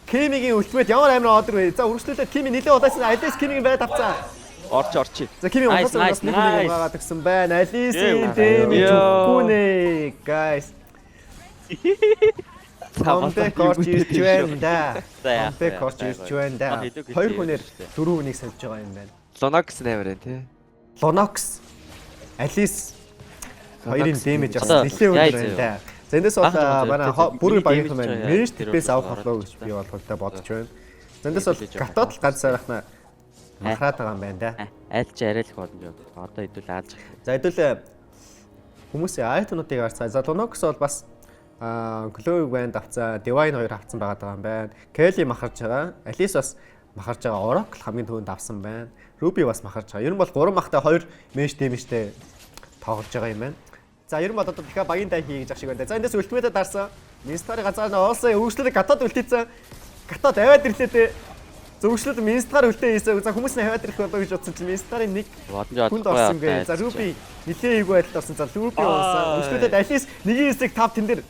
Speaker 17: Кимигийн ultimate ямар амар одор вэ? За үргэлжлүүлээд Кими нэлээд удаасан. Алис Кимиг байд авцаа.
Speaker 19: Орч орчи.
Speaker 17: За Кими угаасаа бас нэг нэг унгаад өгсөн байна. Алисийн damage өгөхгүй нэ guys. Comeback орж ирж байна да. Comeback орж ирж байна да. Хоёр хүнээр дөрөв хүнийг сольж байгаа юм байна.
Speaker 19: Lunox амар байна тий.
Speaker 17: Lunox Алис хоёрын damage бас нэлээд өндөр байна да. За эндээс бол манай бүрийн багийнхан байна. Мэж типээс авах болоо гэж би бол хувьдаа бодож байна. За эндээс бол Гатод л ганц сайрахна махраад байгаа юм байна да.
Speaker 18: Аль ч арай л их боломж байна. Одоо хэдүүл аалж.
Speaker 17: За хэдүүл хүмүүсийн item-уудыг харцгаа. За Lunox бол бас Glow Band авцаа, Divine 2 авцсан байгаа юм байна. Kelly махарж байгаа. Alice бас махарж байгаа. Oracle хамгийн түрүүнд авсан байна. Ruby бас махарж байгаа. Ер нь бол 3 махтай 2 mesh damage-тэй тоглож байгаа юм байна. За ер нь бол одоо дахиад багийн дай хий гэж ах шиг байна. За эндээс ultimate дарсан. Минстарын газар нь олсон. Өөрчлөлт гатад үлдээсэн. Гатад аваад ирлээ дээ. Зөвшөлд Минстгаар үлдээ хийсэн. За хүмүүс нь хаваад ирэх болоо гэж бодсон чинь Минстгарын нэг хүнд орсон гээ. За Руби нилээ эйгүү байдалд орсон. За Руби унсан. Өршлүүлээд Алис 1 эсрэг 5 тэн дээр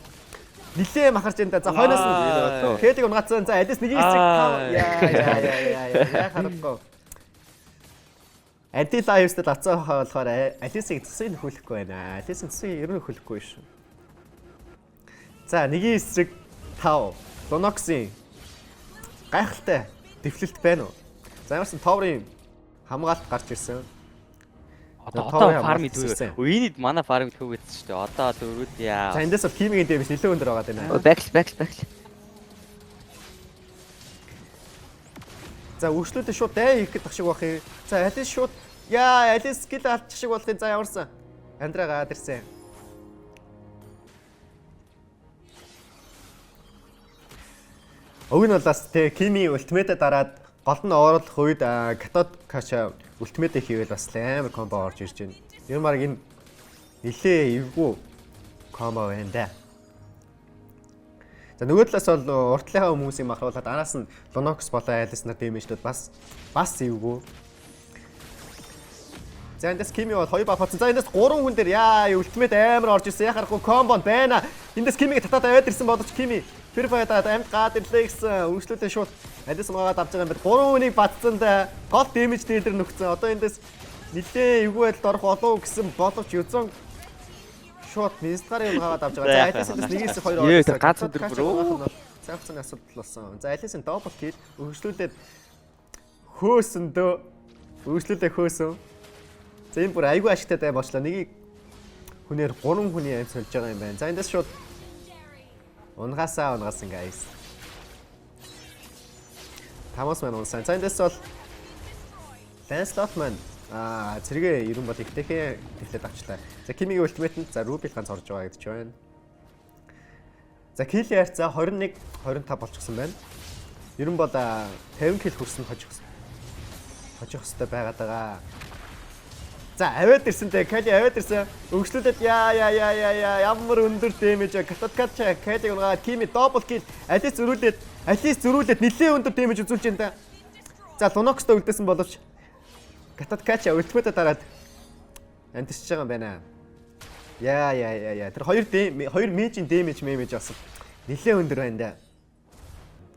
Speaker 17: нилээ махарч энэ да. За хойноос нь Хелиг унгаацсан. За Алис 1 эсрэг 5. Яа яа яа яа. Яа харахгүй. Анти лайвстад лацаа болохоор Алисыг цэсийг нөхөөлөхгүй байна. Алисыг цэсийг ер нь нөхөөлөхгүй шүү. За 1 эсрэг 5. Луноксын гайхалтай дэвлэлт байна уу? За ямарсан товрын хамгаалт гарч ирсэн.
Speaker 18: Одоо фарм идвэ. Үеийнэд манай фарм идэх гэсэн шүү дээ. Одоо дөрүүд яа.
Speaker 17: За эндээс бол Кимигийн дэмэж нэлээд өндөр байгаа даа.
Speaker 18: Бэкл бэкл бэкл.
Speaker 17: За өршлүүдээ шууд дай хийх гэдэг шиг байх юм. За Алис шууд яа Алис скил алдчих шиг болох юм. За ямарсан. Андраа гаад ирсэн. Уг нь бол бас тэ Кими ультимейт дараад гол нь оруулах үед Катод Каша ультимейт хийвэл бас амар комбо орж ирж байна. Ер нь баг энэ нилээ эвгүй комбо байна да. За нөгөө талаас бол уртлынхаа хүмүүсийг махруулаад араас нь Lunox болон Alice нар дэмэжлүүд бас эвгүй. За эндээс Кими бол 2 баф авсан. За эндээс 3 хүн дээр яа ультимейт амар орж ирсэн. Яхаарахгүй комбо байна. Эндээс Кимиг татаад аваад ирсэн боловч Кими Purify даад амьд гад ирлээ гэсэн өргөжлүүлээ шууд Алис унгаад авч байгаа юм байна. 3 хүнийг батсан да. Гол дэмэж дээлэр нөхцөн. Одоо эндээс нилээ эвгүй байдалд орох болов гэсэн боловч Юзон шууд Минстгарын унгаад авч байгаа. За Алис эндээс 1-2
Speaker 19: Юу тэр ганц өндөр бүр.
Speaker 17: Цай хугацааны асуудал болсон. За Алисын double kill өргөжлүүлээд хөөсөн дөө. Өргөжлүүлээ хөөсөн. За энэ бүр айгүй ашигтай дайм болчлоо. Нэгийг хүнээр 3 хүний амь сольж байгаа юм байна. За эндээс шууд унгаасаа унгаасан guys. Тамаас маань унсан. За эндээс бол Lancelot маань цэргээ ерөн бол ихтэйхээ тэвлээд авчлаа. За Кимигийн ультимейт нь за Руби ганц орж байгаа гэдэг ч байна. За киллийн харьцаа 21 25 болчихсон байна. Ерөн бол 50 кил хүрсэн хожих хэрэгтэй байгаад байгаа. За аваад ирсэн дээ. Кали аваад ирсэн. Өгшлүүлээд яа яа яа яа яа ямар өндөр дэмэж Кататкача Калиг унгаад Кими double kill. Алис зөрүүлээд нэлээд өндөр дэмэж үзүүлж байна да. За Лунокстой үлдээсэн боловч Кататкача ультимейт дараад амтэрч байгаа юм байна. Яа яа яа яа. Тэр хоёр мэжийн дэмэж мэмэж бас нэлээд өндөр байна да.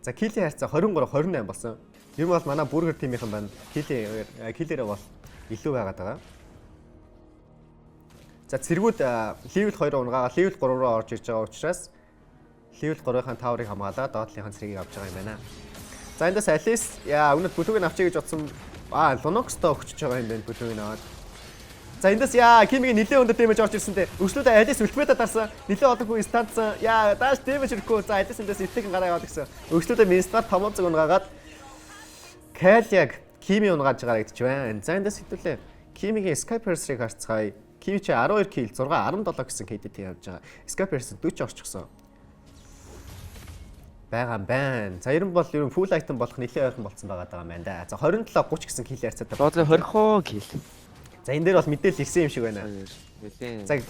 Speaker 17: За киллийн харьцаа 23 28 болсон. Ер нь бол манай бүргэр тимийнхэн байна. Киллэрээ бол илүү байгаад байгаа. За цэргүүд level 2 унгаа level 3 руу орж ирж байгаа учраас level 3-ын tower-ыг хамгаалаад доотлынхаа цэргийг авч байгаа юм байна. За эндээс Алис яа өнөд бүлүүг нь авчиг гэж бодсон. Lunox-той өгчөж байгаа юм байна бүлүүг нь аваад. За эндээс яа Кимигийн нэлээд өндөр дэмэж орж ирсэн дээ. Өршлүүдээ Алис ультимейт дарсан. Нэлээд олон хүн стандсан. Яа дааш дэмэж ирэхгүй. За Алис эндээс эвтэйхэн гараа яваад гисэн. Өршлүүдээ Минстар томооцог унгаагаад Калиаг Кими унгааж байгаа гэж байна. За эндээс хэдүүлээ Кимигийн Skypiercer-ыг харцгаая. Кими чи 12 kill 6 17 гэсэн KDT явж байгаа. Skypiercer 40 орчихсон. Байгаа юм байна. За ер нь бол ер нь full item болох нэлээд ойрхон болцсон байгаа даа юм байна да. За 27 30 гэсэн kill харьцаатай.
Speaker 19: Бодлоо 20 kill.
Speaker 17: За энэ дээр бол мэдээлэл ирсэн юм шиг байна. За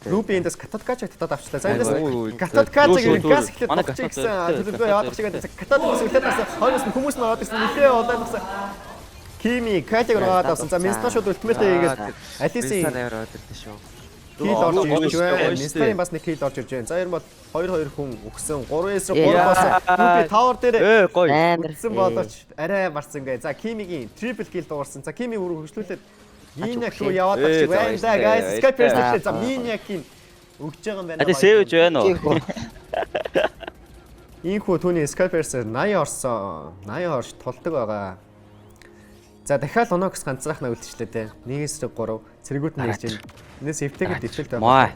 Speaker 17: Руби эндээс Кататкачаг татаад авчлаа. За эндээс Кататкачаг газ эхлээд богч гэсэн төлөвлөгөө яваад шиг байна. Кататкаас үлдээд авсан. Хойноос нь хүмүүс нь ороод ирсэн. Нэлээд удаан авсан. Кими Калиг унгаад авсан. За Минста шууд ультимейт хийгээд Алисын
Speaker 19: аваар ороод ирсэн шүү.
Speaker 17: Kill орж ирж байна. Минстарын бас нэг kill орж ирж байна. За ер нь бол 2-2 хүн өгсөн. 3-3 болсон. Руби tower дээр үлдсэн боловч арай марсан гэ. За Кимигийн triple kill дуурсан. За Кими бүр хөгжлүүлээд Миньяк руу яваад байгаа шиг байна да guys. Skype за Миньякийн өгж байгаа юм байна.
Speaker 18: А сэвж байна уу?
Speaker 17: Ийхүү түүний Skype-ээр 80 орсон. 80 орж тулдаг байгаа. За дахиад Lunox ганцаархнаа үлдчихлээ дээ. 1-3 цэргүүд нь ирж байна. Энэс эвтэйхэд дэвшилт байна.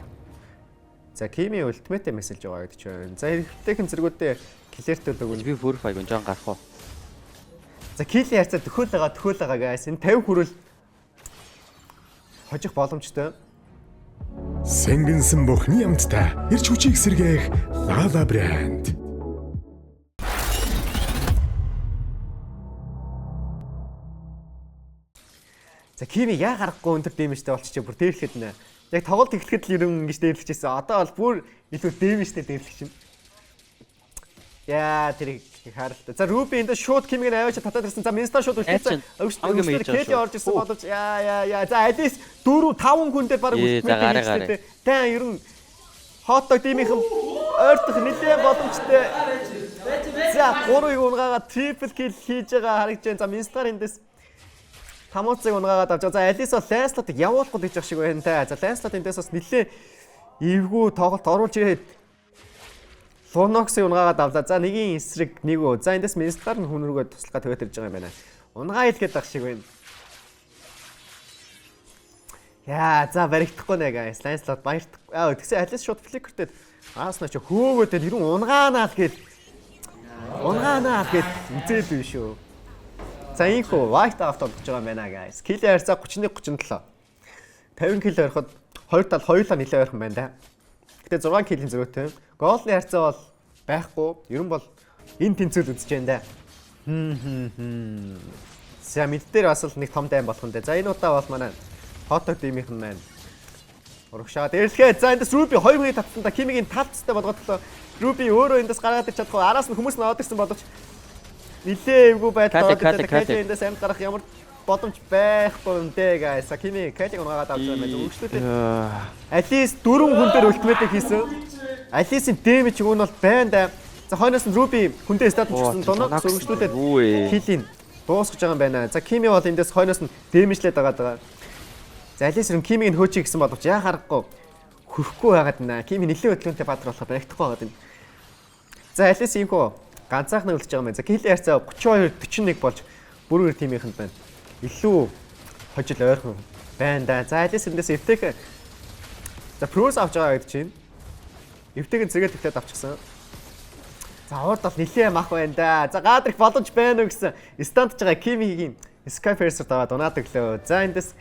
Speaker 17: За Кими ультимейт мессеж байгаа гэдэг чинь. За эвтэйхэн цэргүүдээ клэртэл өгнө.
Speaker 18: Би Purify гүн жон гарах уу?
Speaker 17: За килийн харьцаа төхөөл байгаа guys. Энэ 50 хүрвэл хожих боломжтой.
Speaker 1: Сэнгэнсэн бүхний амттай эрч хүчийг сэргээх Lala брэнд.
Speaker 17: За Кими яа гарахгүй өндөр дэмэжтэй болчихжээ бүр дээрлэхэд нэ. Яг тоглолт эхлэхэд л ерөн ингэж дээрлэжсэн. Одоо бол бүр илүү дэмэжтэй дээрлэх чинь. Яа тэр Их харалтай. За Руби энд шууд Кимиг нь аваач татаад ирсэн. За Минста шууд үлдсэн. Өргөжлөө Келли орж ирсэн боловч яа яа яа. За Алис 4 5 хүн дээр баг үлдмээр хийлээ. Тэн ер нь Хотдог тимийнхэн ойртох нэлээд боломжтой. За 3-ыг унгаагаад triple kill хийж байгаа харагдаж байна. За Минстар эндээс Тамууцыг унгаагаад авч байгаа. За Алис бол Ланслотыг явуулахгүй гэж шиг байна та. За Ланслот эндээс бас нэлээд эвгүй тоглолт оруулж ирээд Луноксыг унгаагаад авлаа. За нэгийн эсрэг нэг өө. За эндээс Минстар нь хүн рүүгээ туслахаа тавиад ирж байгаа юм байна. Унгаа илгээд ах шиг байна. Яа, за баригдахгүй нэ guys. Ланслот баярт. Аа тэгсэн Алис шууд фликертэй аас наа чи хөөгөөд ерөн унгаанаа л гэл. Унгаанаа л гэл үзээд биш үү. За ийхүү white out болгож байгаа юм байна guys. Kill харьцаа 31 37. 50 kill ойроход хоёр тал хоёулаа нэлээд ойрхон байна да. Гэтэ 6 kill-ийн зөрүүтэй. Gold-ны харьцаа бол байхгүй. Ерөн бол энэ тэнцвэл үзэж байна да. За mid дээр бас л нэг том дайн болох юм дээ. За энэ удаа бол манай Хотог димийнх нь маань урагшаад ирлээ. За эндээс Руби 2 хүний татсан да Кимигийн талцтай болгоод төлөө Руби өөрөө эндээс гаргаад ирч чадахгүй. Араас нь хүмүүс нь аваад ирсэн боловч нилээ эвгүй байдал ороод ирлээ. Кали эндээс амьд гарах ямар боломж байхгүй юм дээ guys. Кими Калиг унгаагаад авч байгаа юм байна. Өргөжлүүлээ. Алис 4 хүн дээр ultimate хийсэн. Алисын damage өгөн бол байна да. За хойноос нь Руби хүндээ стат чигсэн. Доног өргөжлүүлээд kill-ийг дуусгаж байгаа юм байна. За Кими бол эндээс хойноос нь damage-лээд байгаа даа. За Алис рүү Кимиг нь хөөчих гэсэн боловч яа харахгүй хөрөхгүй байгаад байна. Кими нэлээд хөдөлгөөнтэй баатар болохоор баригдахгүй байгаад байна. За Алис иймхүү ганцаархнаа үлдэж байгаа юм байна. За kill харьцаа 32 41 болж бүрүүр team-ийнхэнд байна. Илүү хожил ойрхон байна да. За Алис эндээс эвтэйх за Прус авч байгаа гэдэг чинь. Эвтэйх нь цэгээ твлээд авчихсан. За урд бол нэлээ мах байна да. За гадрах боломж байна уу гэсэн стандж байгаа Кимигийн Sky Piercer даваад унаад өглөө. За эндээс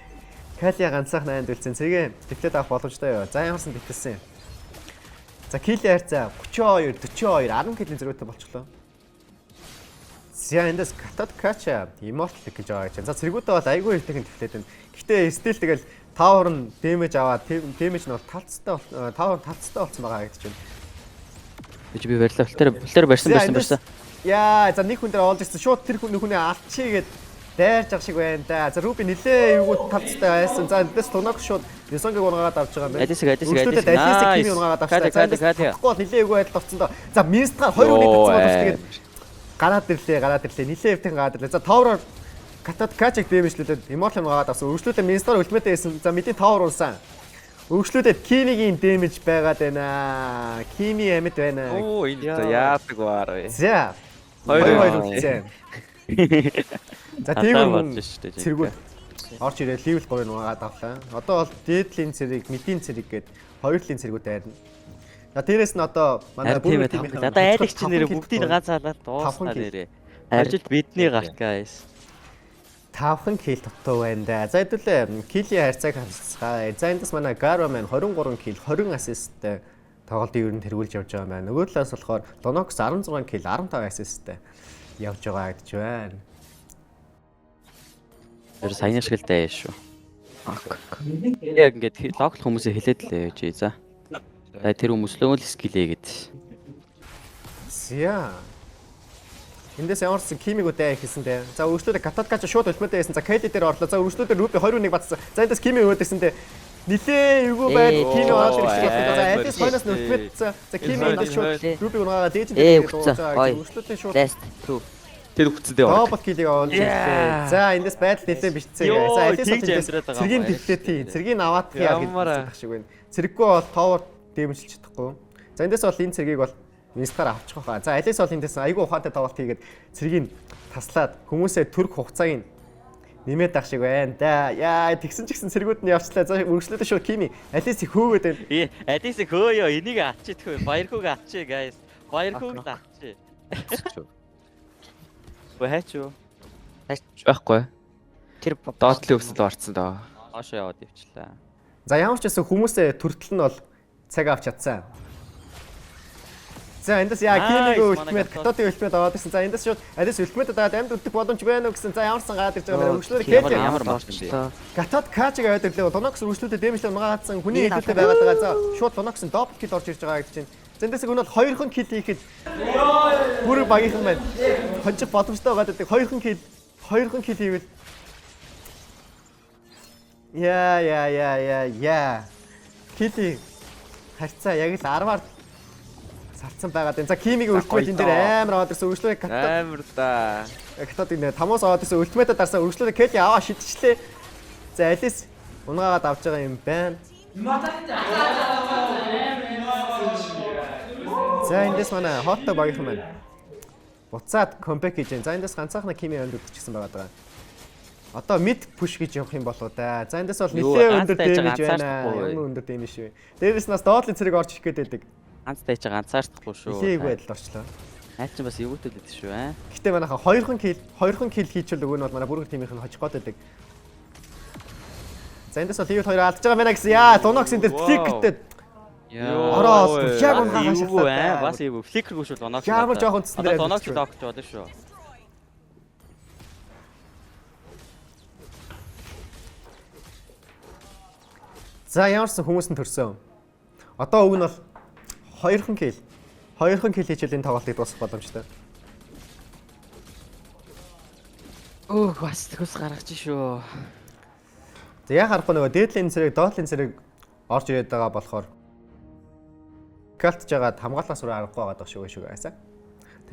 Speaker 17: Кали ганцаарх 8 үлдсэн. Цэгээ твлээд авах боломжтой юу. За ямарсан твлсэн. За kill харьцаа 32 42 10 kill-ийн зөрүүтэй болчихлоо. За эндээс Катат Кача Immortal гэж байгаа гэж. За цэргүүдээ бол айгүй ихтэйхэн твлээд байна. Гэхдээ still тэгэл tower нь damage аваад damage нь бол талцтай tower талцтай болсон байгаа гэж байна.
Speaker 18: Би барьлаа. Бэлтээр барьсан барьсан барьсан.
Speaker 17: Яа, за нэг хүн дээр олж ирсэн. Шууд тэр хүн хүнээ алчий гэд дайрч ах шиг байна да. За Руби нилээ эвгүй талцтай байсан. За эндээс Тунаг шууд Ясонгийг унгаагаад авч байгаа юм байна.
Speaker 18: Алисыг Алисыг
Speaker 17: Алисыг Кими унгаагаад авчихлаа. За тэгэхгүй бол нилээ эвгүй байдалд орсон доо. За Минстгаар 2 үнийг татсан боловч тэгээд гараад ирлээ. Нилээ эвтэн гараад ирлээ. За tower-оор Катат Качиг damage-лүүлээд Immortal унгаагаад авсан. Өргөжлүүлээ Минстгаар ultimate хийсэн. За мэдийн tower унсан. Өргөжлүүлээд Кимигийн damage байгаад байна. Кими амьд байна.
Speaker 19: Оо энэ за яадаг баар вэ.
Speaker 17: За 2-2 үлдсэн. За тийм цэргүүд орж ирээд level 3-ыг угаагаад авлаа. Одоо бол дээдлийн цэрэг, мэдийн цэрэг гээд хоёр талын цэргүүд дайрна. За дээрэс нь одоо манай
Speaker 18: бүр тийм одоо айлагч нэрээ бүгдийг ганц халаад дуусна нэрээ. Ажил бидний гарт guys.
Speaker 17: 5 kill дутуу байна да. За хэдүүлээ kill-ийн харьцааг харцгаая. За эндээс манай Garba маань 23 kill, 20 assist-тэй тоглолтын ер нь тэргүүлж явж байгаа юм байна. Нөгөө талаас болохоор Donox 16 kill, 15 assist-тэй явж байгаа гэж байна.
Speaker 18: Тэр саяны шиг л даяа шүү. Яг ингээд local хүмүүсээ хэлээд лээ гэж за. За тэр хүмүүс лөө л skill-ээ гэд.
Speaker 17: За. Эндээс ямар ч Кимиг үдэ хийсэн дээ. За өргөжлүүлээ Гатат Кача шууд ultimate хийсэн. За Кэли дээр орлоо. За өргөжлүүлээ Руби 21 батсан. За эндээс Кими өгөөд ирсэн дээ. Нилээ эвгүй байд Кими ороод ирэх шиг болсон. За Алис хойноос нь ultimate. За Кими эндээс шууд Руби унаагаа дээж дээр дууж байгаа. Өргөжлүүлээ шууд
Speaker 12: Last 2.
Speaker 19: Тэр хүчтэй баг.
Speaker 17: Double kill-ийг олж ирлээ. За эндээс байдал нэлээд бичсэн. За Алис бол эндээс цэргийн төвлөө тий. Цэргийн аваад яа гэж шиг байна. Цэрэггүй бол tower дэмжлж чадахгүй. За эндээс бол энэ цэргийг бол Минстгаар авчих байхаа. За Алис бол эндээс айгүй ухаантай тоглолт хийгээд цэргийг таслаад хүмүүсээ төрөх хугацааг нэмээд ах шиг байна да. Яа тэгсэн ч гэсэн цэргүүд нь явчлаа. За өргөжлөлөө шууд Кими Алисыг хөөгөөд байна.
Speaker 18: Алисыг хөөё. Энийг авчихдгүй. Баярхүүг авчи guys. Баярхүүг л авчи. Өө хайч юу?
Speaker 19: Хайч байхгүй.
Speaker 12: Тэр
Speaker 19: доотлын өсөлд орцсон доо.
Speaker 18: Хоошоо яваад явчлаа.
Speaker 17: За ямар ч байсан хүмүүсээ төртөл нь бол цаг авч чадсан. За эндээс яа Кимиг ultimate, Катотын ultimate аваад ирсэн. За эндээс шууд Алис ultimate аваад амьд үлдэх боломж байна уу гэсэн. За ямар ч сан гараад ирж байгаа юм. Өргөжлөөр Кэли
Speaker 18: ямар марч юм бэ?
Speaker 17: Гатот Качиг аваад ирлээ. Донокс өргөжлөлтөд damage-лээ унгаадсан. Хүний илүүтэй байгаад байгаа. За шууд Донокс нь double kill орж ирж байгаа гэдэг чинь. Зэндээс өгнө бол 2хан kill хийхэд бүр багийнхан байна. Хожих боломжтой байгаа гэдэг 2хан kill 2хан kill хийвэл Яа яа яа яа яа. Kill харьцаа яг л 10-аар салцсан байгаа даа. За Кимиг ultimate энэ дээр амар аваад ирсэн. Өргөжлөө
Speaker 19: Амар да.
Speaker 17: Катод энэ тамуус аваад ирсэн. Ultimate дарсан. Өргөжлөө Келли аваа шидчихлээ. За Алис унгаагаад авч байгаа юм байна. За эндээс манай хотто багийнхан байна. Буцаад comeback хийж байна. За эндээс ганцаархна Кими өнд өгчихсэн байгаа даа. Одоо mid push гэж явах юм болоо да. За эндээс бол нэлээ өндөр damage байна. Ямар өндөр damage вэ? Дээрээс нас доотлын цэрэг орж ирэх гээд байдаг.
Speaker 18: Ганц тайч ганцаардахгүй шүү.
Speaker 17: Нэлээ эвгүй байдалд орчлоо.
Speaker 18: Найд чинь бас эвгүйтэй л байдаг шүү аа.
Speaker 17: Гэтэ манайха 2хан kill 2хан kill хийчихвэл өгөө нь бол манай бүргэр team ийнх нь хожих гээд байдаг. За эндээс бол level 2 алдаж байгаа мэнэ гэсэн. Яа, Lunox энэ дээр flicker тэй ороод яг унгаа хашаалаа.
Speaker 18: Бас эвгүй. Flicker гүй шүү Lunox.
Speaker 17: Ямар жоохон цэцэн дээр
Speaker 18: Lunox догч болно шүү.
Speaker 17: За ямарсан хүмүүс нь төрсөн. Одоо уг нь бол 2хан kill. 2хан kill хийчихвэл энэ тоглолтыг дуусгах боломжтой.
Speaker 18: Өөх бас төгс гаргаж шүү.
Speaker 17: За яг харахгүй нөгөө дээдлийн цэрэг, доотлын цэрэг орж ирээд байгаа болохоор калтж жагаад хамгаалаас өөр аргагүй байгаа даа шүү шүү гайсаа.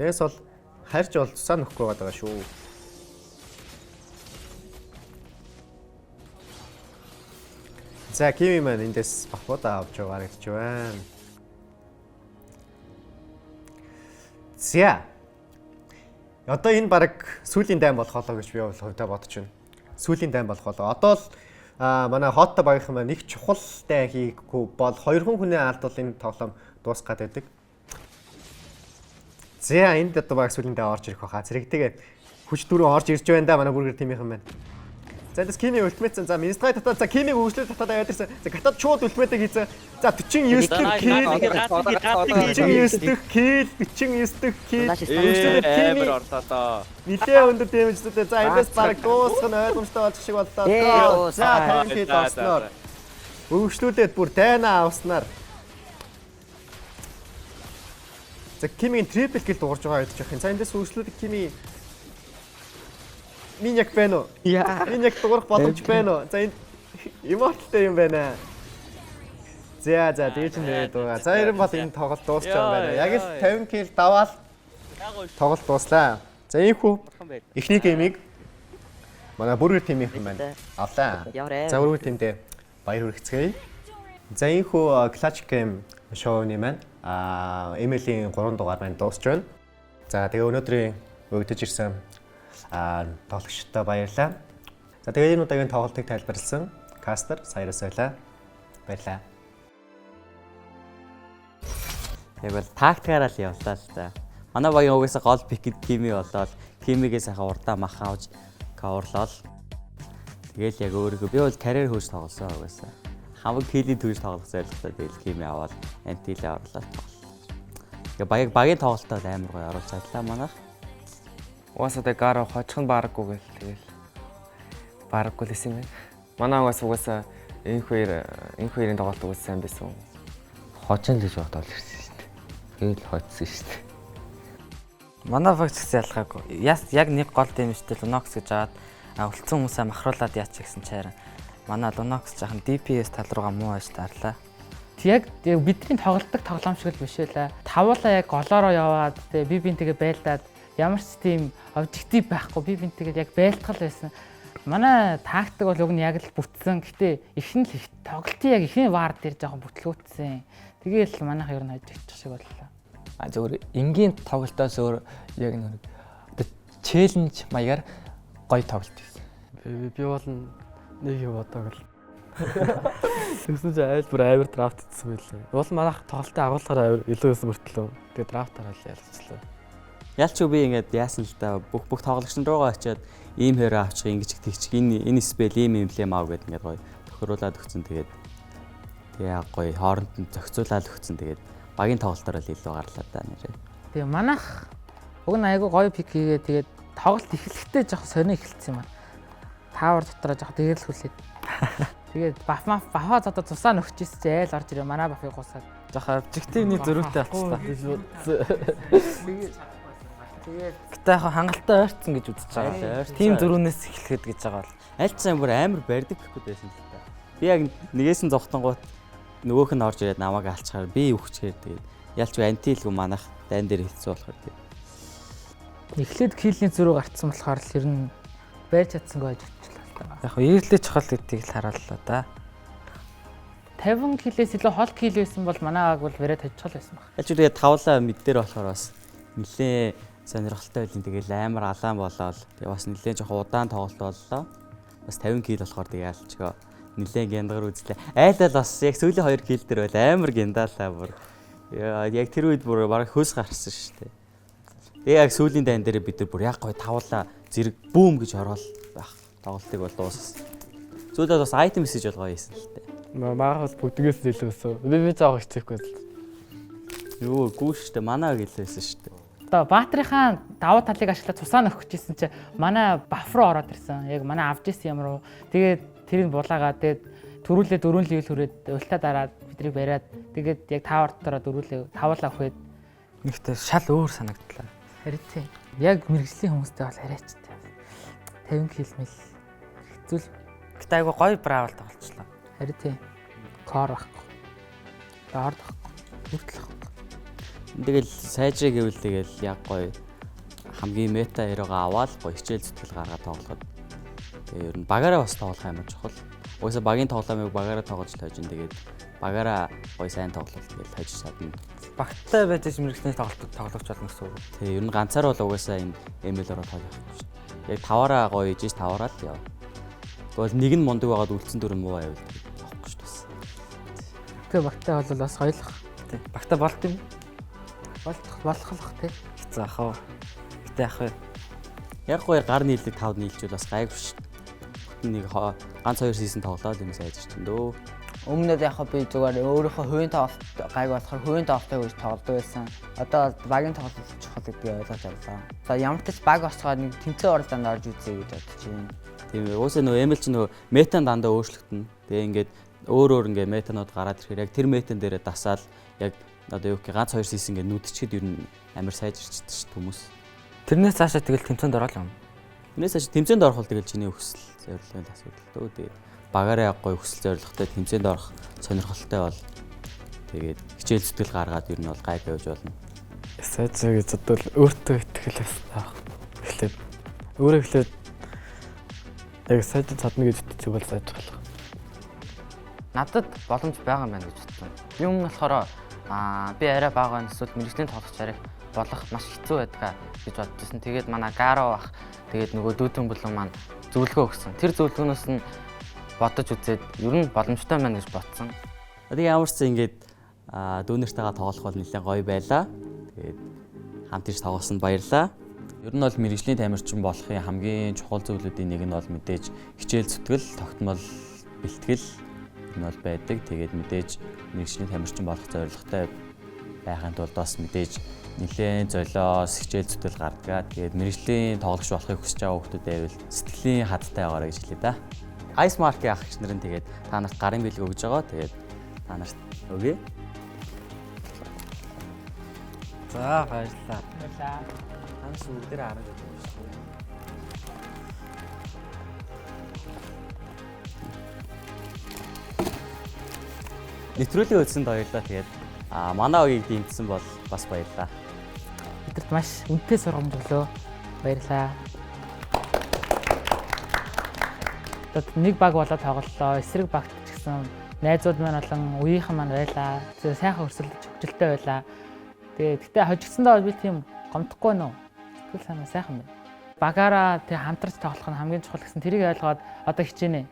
Speaker 17: Тэгээс бол харьж бол цусаа нөхгүй байгаа шүү. За Кими маань эндээс бахбуудаа авч байгаа харагдаж байна. За. Одоо энэ баг сүүлийн дайм болох болоо гэж би бол хувьдаа бодож байна. Сүүлийн дайм болох болоо. Одоо л манай хотто багийнхан маань их чухал дайн хийхгүй бол 2хан хүний алдвал энэ тоглоом дуусах гад байдаг. За энд одоо баг сүүлийн дайн орж ирэх байхаа. Цэрэгтэйгээ хүч дөрөв орж ирж байна да манай бүргэр team ийнхэн байна. За эндээс Кими ultimate за Министрай татаад за Кимиг өгчлөө татаад аваад ирсэн. За Гатад шууд ultimate хийсэн. За 49 дэх kill 49 дэх kill 49 дэх kill. Өгчлөө Кими
Speaker 19: амар орлоо.
Speaker 17: Нилээ өндөр damage тэй. За эндээс баг дуусах нь ойлгомжтой болж шиг боллоо. За 50 kill орсноор өгчлүүлээд бүр дайнаа авснаар. За Кимигийн triple kill дуурж байгаа гэж явах юм. За эндээс өгчлүүд Кими Минь яг байна уу? Минь яг дуурах боломж байна уу? За энд immortal тай юм байна. За за дээж нэрээд байгаа. За ерэн бол энэ тоглолт дуусч байгаа юм байна. Яг л 50 kill даваал тоглолт дууслаа. За ийхүү эхний game ийг манай бүргэр team ийнхэн байна. Авлаа. За бүргэр team дээ баяр хүргэцгээе. За ийхүү Clutch Game шоуны маань ML-ийн 3 дугаар маань дуусч байна. За тэгээ өнөөдрийн өгдөж ирсэн тоглогчдод баярлалаа. За тэгээ энэ удаагийн тоглолтыг тайлбарласан caster Саяраас байлаа. Баярлалаа.
Speaker 13: Яг бол тактикаараа л явлаа л да. Манай багийн угаасаа гол pick Кими болоод Кимигээ сайхан урдаа мах авч cover лол. Тэгэл яг өөрийгөө би бол карьер хөөж тоглосон угаасаа. Хамаг kill ийн түүж тоглох зорилготой тэгэл Кими аваад антилээ орлоо тоглолоо. Тэгээ багийн тоглолтод амар гоё оруулж чадлаа манайх.
Speaker 8: Угаасаа тэ Гаро хожих нь бараггүй гэл тэгэл бараггүй л байсан юм байна. Манай угаас угаасаа энх хоёрын тоглолт угаас сайн байсан.
Speaker 11: Хожин л гэж бодоод ирсэн шүү дээ. Тэгэл хоцсон шүү дээ.
Speaker 10: Манай баг ч гэсэн ялгаагүй. Яг нэг гол damage тэй Lunox гэж аваад үлдсэн хүмүүсээ махруулад яач гэсэн чайран. Манай Lunox жахан DPS тал руугаа муу аж дарлаа.
Speaker 3: Яг бидний тоглолдог тоглоом шиг л биш байлаа. Тавуулаа яг голоороо яваад тэ би бинтэйгээ байлдаад ямар ч тийм objective байхгүй би бинтэйгээ яг байлтгал байсан. Манай тактик бол уг нь яг л бүтсэн. Гэтэ их нь л их тоглолтын яг ихний вар дээр жоохон бүтлгүүтсэн. Тэгээл манайх ер нь хожигдчих шиг боллоо.
Speaker 16: А зөвхөн энгийн тоглолтоос өөр яг нэг одоо challenge маягаар гоё тоглолт байсан.
Speaker 15: Би бол нэг юм бодог л. Тэгсэн чинь айл бүр амар draft хийсэн байлаа. Уул манайх тоглолтын агуулгаар амар илүү байсан мөртлөө. Тэгээ draft аар л ялцчлаа.
Speaker 13: Ялч би ингээд яасан л да бүх тоглогч нар руугаа очиад ийм hero авчих ингэж тэгчих энэ spell ийм эмблем ав гэд ингээд гоё тохируулаад өгсөн. Тэгээд тэгээ гоё хооронд нь зохицуулаад өгсөн. Тэгээд багийн тоглолтоор л илүү гарлаа да нэрээ.
Speaker 3: Тэгээ манайх уг нь айгүй гоё pick хийгээ тэгээд тоглолт эхлэхдээ жоох сонио эхэлсэн юм аа. Tower дотроо жоох дээрлэхүүлээд. Тэгээд buff маф buff аа одоо цусаа нөхчихсэн чи айл орж ирээ манай buff ыг гусаад.
Speaker 10: Жохоо обжективны зөрүүтэй болчихлоо. Тэгээд гэтээ яг хангалттай ойрцсон гэж үзэж байгаа. Тим зөрүүнээс эхлэхэд гэж байгаа бол.
Speaker 13: Аль ч бүр амар барьдаг гэхгүй байсан л та. Би яг нэгээс нь зогтонгууд нөгөөх нь орж ирээд намайг алчаар би үхчихээр тэгээд ялч антилгүй манайх дайн дээр хэлсэн болохоор тэгээд.
Speaker 3: Эхлээд киллийн зөрүү гарцсан болохоор л ер нь барьж чадсангүй гэж бодчихлоо л та.
Speaker 10: Яг ирлээ чухал гэдгийг л харааллаа да.
Speaker 3: 50 килээс илүү хол кил байсан бол манай баг бол бариад хожчихол байсан баг.
Speaker 13: Аль ч тэгээд тавлаа мэд дээр болохоор бас нилээ сонирхолтой байлын тэгэл амар алаан болоод тэгээ бас нилээ жоохон удаан тоглолт боллоо. Бас 50 кил болохоор тэгээ ялчгаа нилээ гяндгар үзлээ. Айлал бас яг сүүлийн 2 кил дээр байл амар гяндаалаа бүр. Яг тэр үед бүр бараг хөөс гарсан шүү дээ. Тэгээ яг сүүлийн дайн дээр бид нар бүр яг гой тавлаа зэрэг бүүм гэж ороод байх. Тоглолтыг бол дууссан. Сүүлд бас айтем мессеж бол гоё хийсэн л дээ.
Speaker 15: Маараас бүгдгээс илүү өсөө. Би заах хичээхгүй л.
Speaker 13: Юу гүү шүү дээ. Манай гэлээсэн шүү дээ.
Speaker 3: Одоо Баатрийнхаа давуу талыг ашиглаад цусаа нөхөж исэн чи манай баф руу ороод ирсэн. Яг манай авч исэн юм руу. Тэгээд тэрийг булаагаа тэгээд төрүүлээ 4 левел хүрээд ултаа дараад бидрийг бариад тэгээд яг таавар дотороо дөрүүлээ тавуулаа өгөхөд
Speaker 10: нэгтээ шал өөр санагдлаа.
Speaker 3: Харин тийм. Яг мэрэгжлийн хүмүүстэй бол арайч тийм. 50 кил мэл хэцүү л.
Speaker 10: Гэтэ айгу гоё браавал тоглолцлоо.
Speaker 3: Харин тийм. Кор байхгүй. Дорд байхгүй. Хүртэл байхгүй.
Speaker 13: Тэгэл сайжраа гэвэл тэгэл яг гоё хамгийн мета хэрэг аваад гоё хичээл зүтгэл гаргаад тоглоход. Тэгээ ер нь багаараа бас тоглох амар чухал. Угаасаа багийн тоглоомыг багаараа тоглож л хожин. Тэгээд багаараа гоё сайн тоглол тэгэл хожиж чадна.
Speaker 10: Багттай байж мэрэгжлийн тоглолт тоглогч болно гэсэн үг.
Speaker 13: Тэгээ ер нь ганцаар бол угаасаа энэ ML-оор тоглох байхгүй шүү дээ. Яг таваараа гоё ижиж таваараа л яв. Тэгвэл нэг нь мундаг байгаад үлдсэн дөрөв муу байвал авахгүй шүү дээ.
Speaker 3: Тэгээ багтай бол бас гоёлох.
Speaker 10: Тий. Багтай болт юм.
Speaker 3: Болтох болохлох тий.
Speaker 10: Хэцүү ах уу. Гэтэ ах вэ.
Speaker 13: Яг гоё гар нийлэг тав нийлжүүл бас гайгүй шүү дээ. Бүтэн нэг ганц хоёр сизон тоглоод юм сайжирчин дөө.
Speaker 9: Өмнөд яг би зүгээр өөрийнхөө хувийн тоглолт гайг болохоор хувийн тоглолтыг гэж тоглодог байсан. Одоо багийн тоглолт чухал гэдгийг ойлгож авлаа. За ямар ч баг босгоод нэг тэмцээн уралдаанд орж үзье гэж бодож байна.
Speaker 13: Тийм ээ. Уусаа нөгөө ML чи нөгөө метан дандаа өөрчлөгдөнө. Тэгээ ингээд өөр өөр ингээд метанууд гараад ирэхээр яг тэр метан дээрээ дасаал яг одоо юу гэх ганц хоёр сизон ингээд нүдчихэд ер нь амар сайжирчдаг шүү хүмүүс.
Speaker 10: Тэрнээс цаашаа тэгэл тэмцээнд ороод юм.
Speaker 13: Тэрнээс цаашаа тэмцээнд орох бол тэгэл чиний хүсэл зорилгын асуудал дөө. Тэгээд багаараа яг гоё хүсэл зорилготой тэмцээнд орох сонирхолтой бол тэгээд хичээл зүтгэл гаргаад ер нь бол гайг явж болно.
Speaker 15: Сайжраа гэж бодвол өөртөө итгэл байсан. Эхлээд өөрөө эхлээд яг сайжир чадна гэж итгэж бол сайжруулах.
Speaker 10: Надад боломж байгаа юм байна гэж бодсон. Би өмнө болохоор би арай бага байна эсвэл мэрэгжлийн тоглогч арай болох маш хэцүү байдгаа гэж бодчихсон. Тэгээд манай Гаро ах тэгээд нөгөө дүүтэн бүлэн маань зөвлөгөө өгсөн. Тэр зөвлөгөөнөөс нь бодож үзээд ер нь боломжтой байна гэж бодсон.
Speaker 13: Тэгээ ямар ч зэ ингээд дүүнэртэйгээ тоглох бол нэлээд гоё байлаа. Тэгээд хамт ирж тоглосонд баярлаа. Ер нь бол мэрэгжлийн тамирчин болохын хамгийн чухал зүйлүүдийн нэг нь бол мэдээж хичээл зүтгэл, тогтмол бэлтгэл энэ бол байдаг. Тэгээд мэдээж мэрэгжлийн тамирчин болох зорилготой байхын тулд бас мэдээж нэлээд золиос хичээл зүтгэл гардаг. Тэгээд мэрэгжлийн тоглогч болохыг хүсэж байгаа хүмүүстээ байвал сэтгэлийн хаттай байгаарай гэж хэлье да. Ice Mark-ийн ах эгч нар нь тэгээд та нарт гарын бэлэг өгж байгаа. Тэгээд та нарт өгье.
Speaker 10: За баярлалаа.
Speaker 3: Баярлалаа.
Speaker 10: Танаас бүгдээр 10 гэдэг юм шүү дээ.
Speaker 13: Нэвтрүүлгийн үзсэнд баярлалаа. Тэгээд манай огийг дэмжсэн бол бас баярлалаа.
Speaker 3: Бидэрт маш үнэтэй сургамж өглөө. Баярлалаа. Одоо нэг баг болоод тоглолоо. Эсрэг багт ч гэсэн найзууд маань болон үеийнхэн маань байлаа. Тэгээ сайхан өрсөлдөж хөгжилтэй байлаа. Тэгээ гэтээ хожигдсондоо би тийм гомдохгүй нөө. Сэтгэл санаа сайхан байна. Багаараа тэг хамтарч тоглох нь хамгийн чухал гэсэн тэрийг ойлгоод одоо хичээнэ.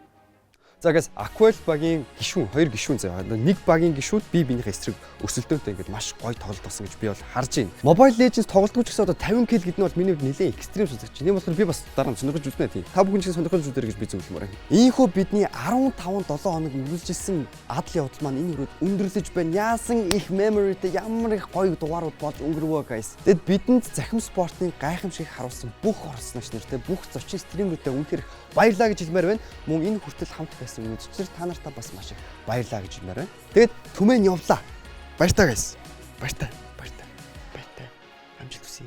Speaker 2: За guys, Aquel багийн гишүүн, хоёр гишүүн заяа. Нэг багийн гишүүд бие биенийхээ эсрэг өрсөлдөөнтэй ингээд маш гоё тоглолт болсон гэж би бол харж байна. Mobile Legends тоглолтгүй ч гэсэн одоо 50 kill гэдэг нь бол миний хувьд нэлээд экстрим сонсогч. Тийм болохоор би бас дараа нь сонирхож үзнэ тийм. Та бүхэн ч гэсэн сонирхож үзээрэй гэж би зөвлөмөр байна. Ийхүү бидний 15 7 хоног үргэлжилсэн адал явдал маань энэ хүрээд өндөрлөж байна. Яасан их memory-тэй ямар их гоё дугаарууд болж өнгөрвөө guys. Тэгэд бидэнд захим спортын гайхамшиг харуулсан бүх оролцогч нартай бүх зочин стримерүүдээ үнэхээр баярлалаа гэж хэлмээр байна. Мөн энэ хүртэл хамт байсан үзэгчдэр та нартаа бас маш их баярлалаа гэж хэлмээр байна. Тэгэд түмэн явлаа. Баяртай guys. Баяртай. Баяртай. Баяртай. Амжилт хүсье.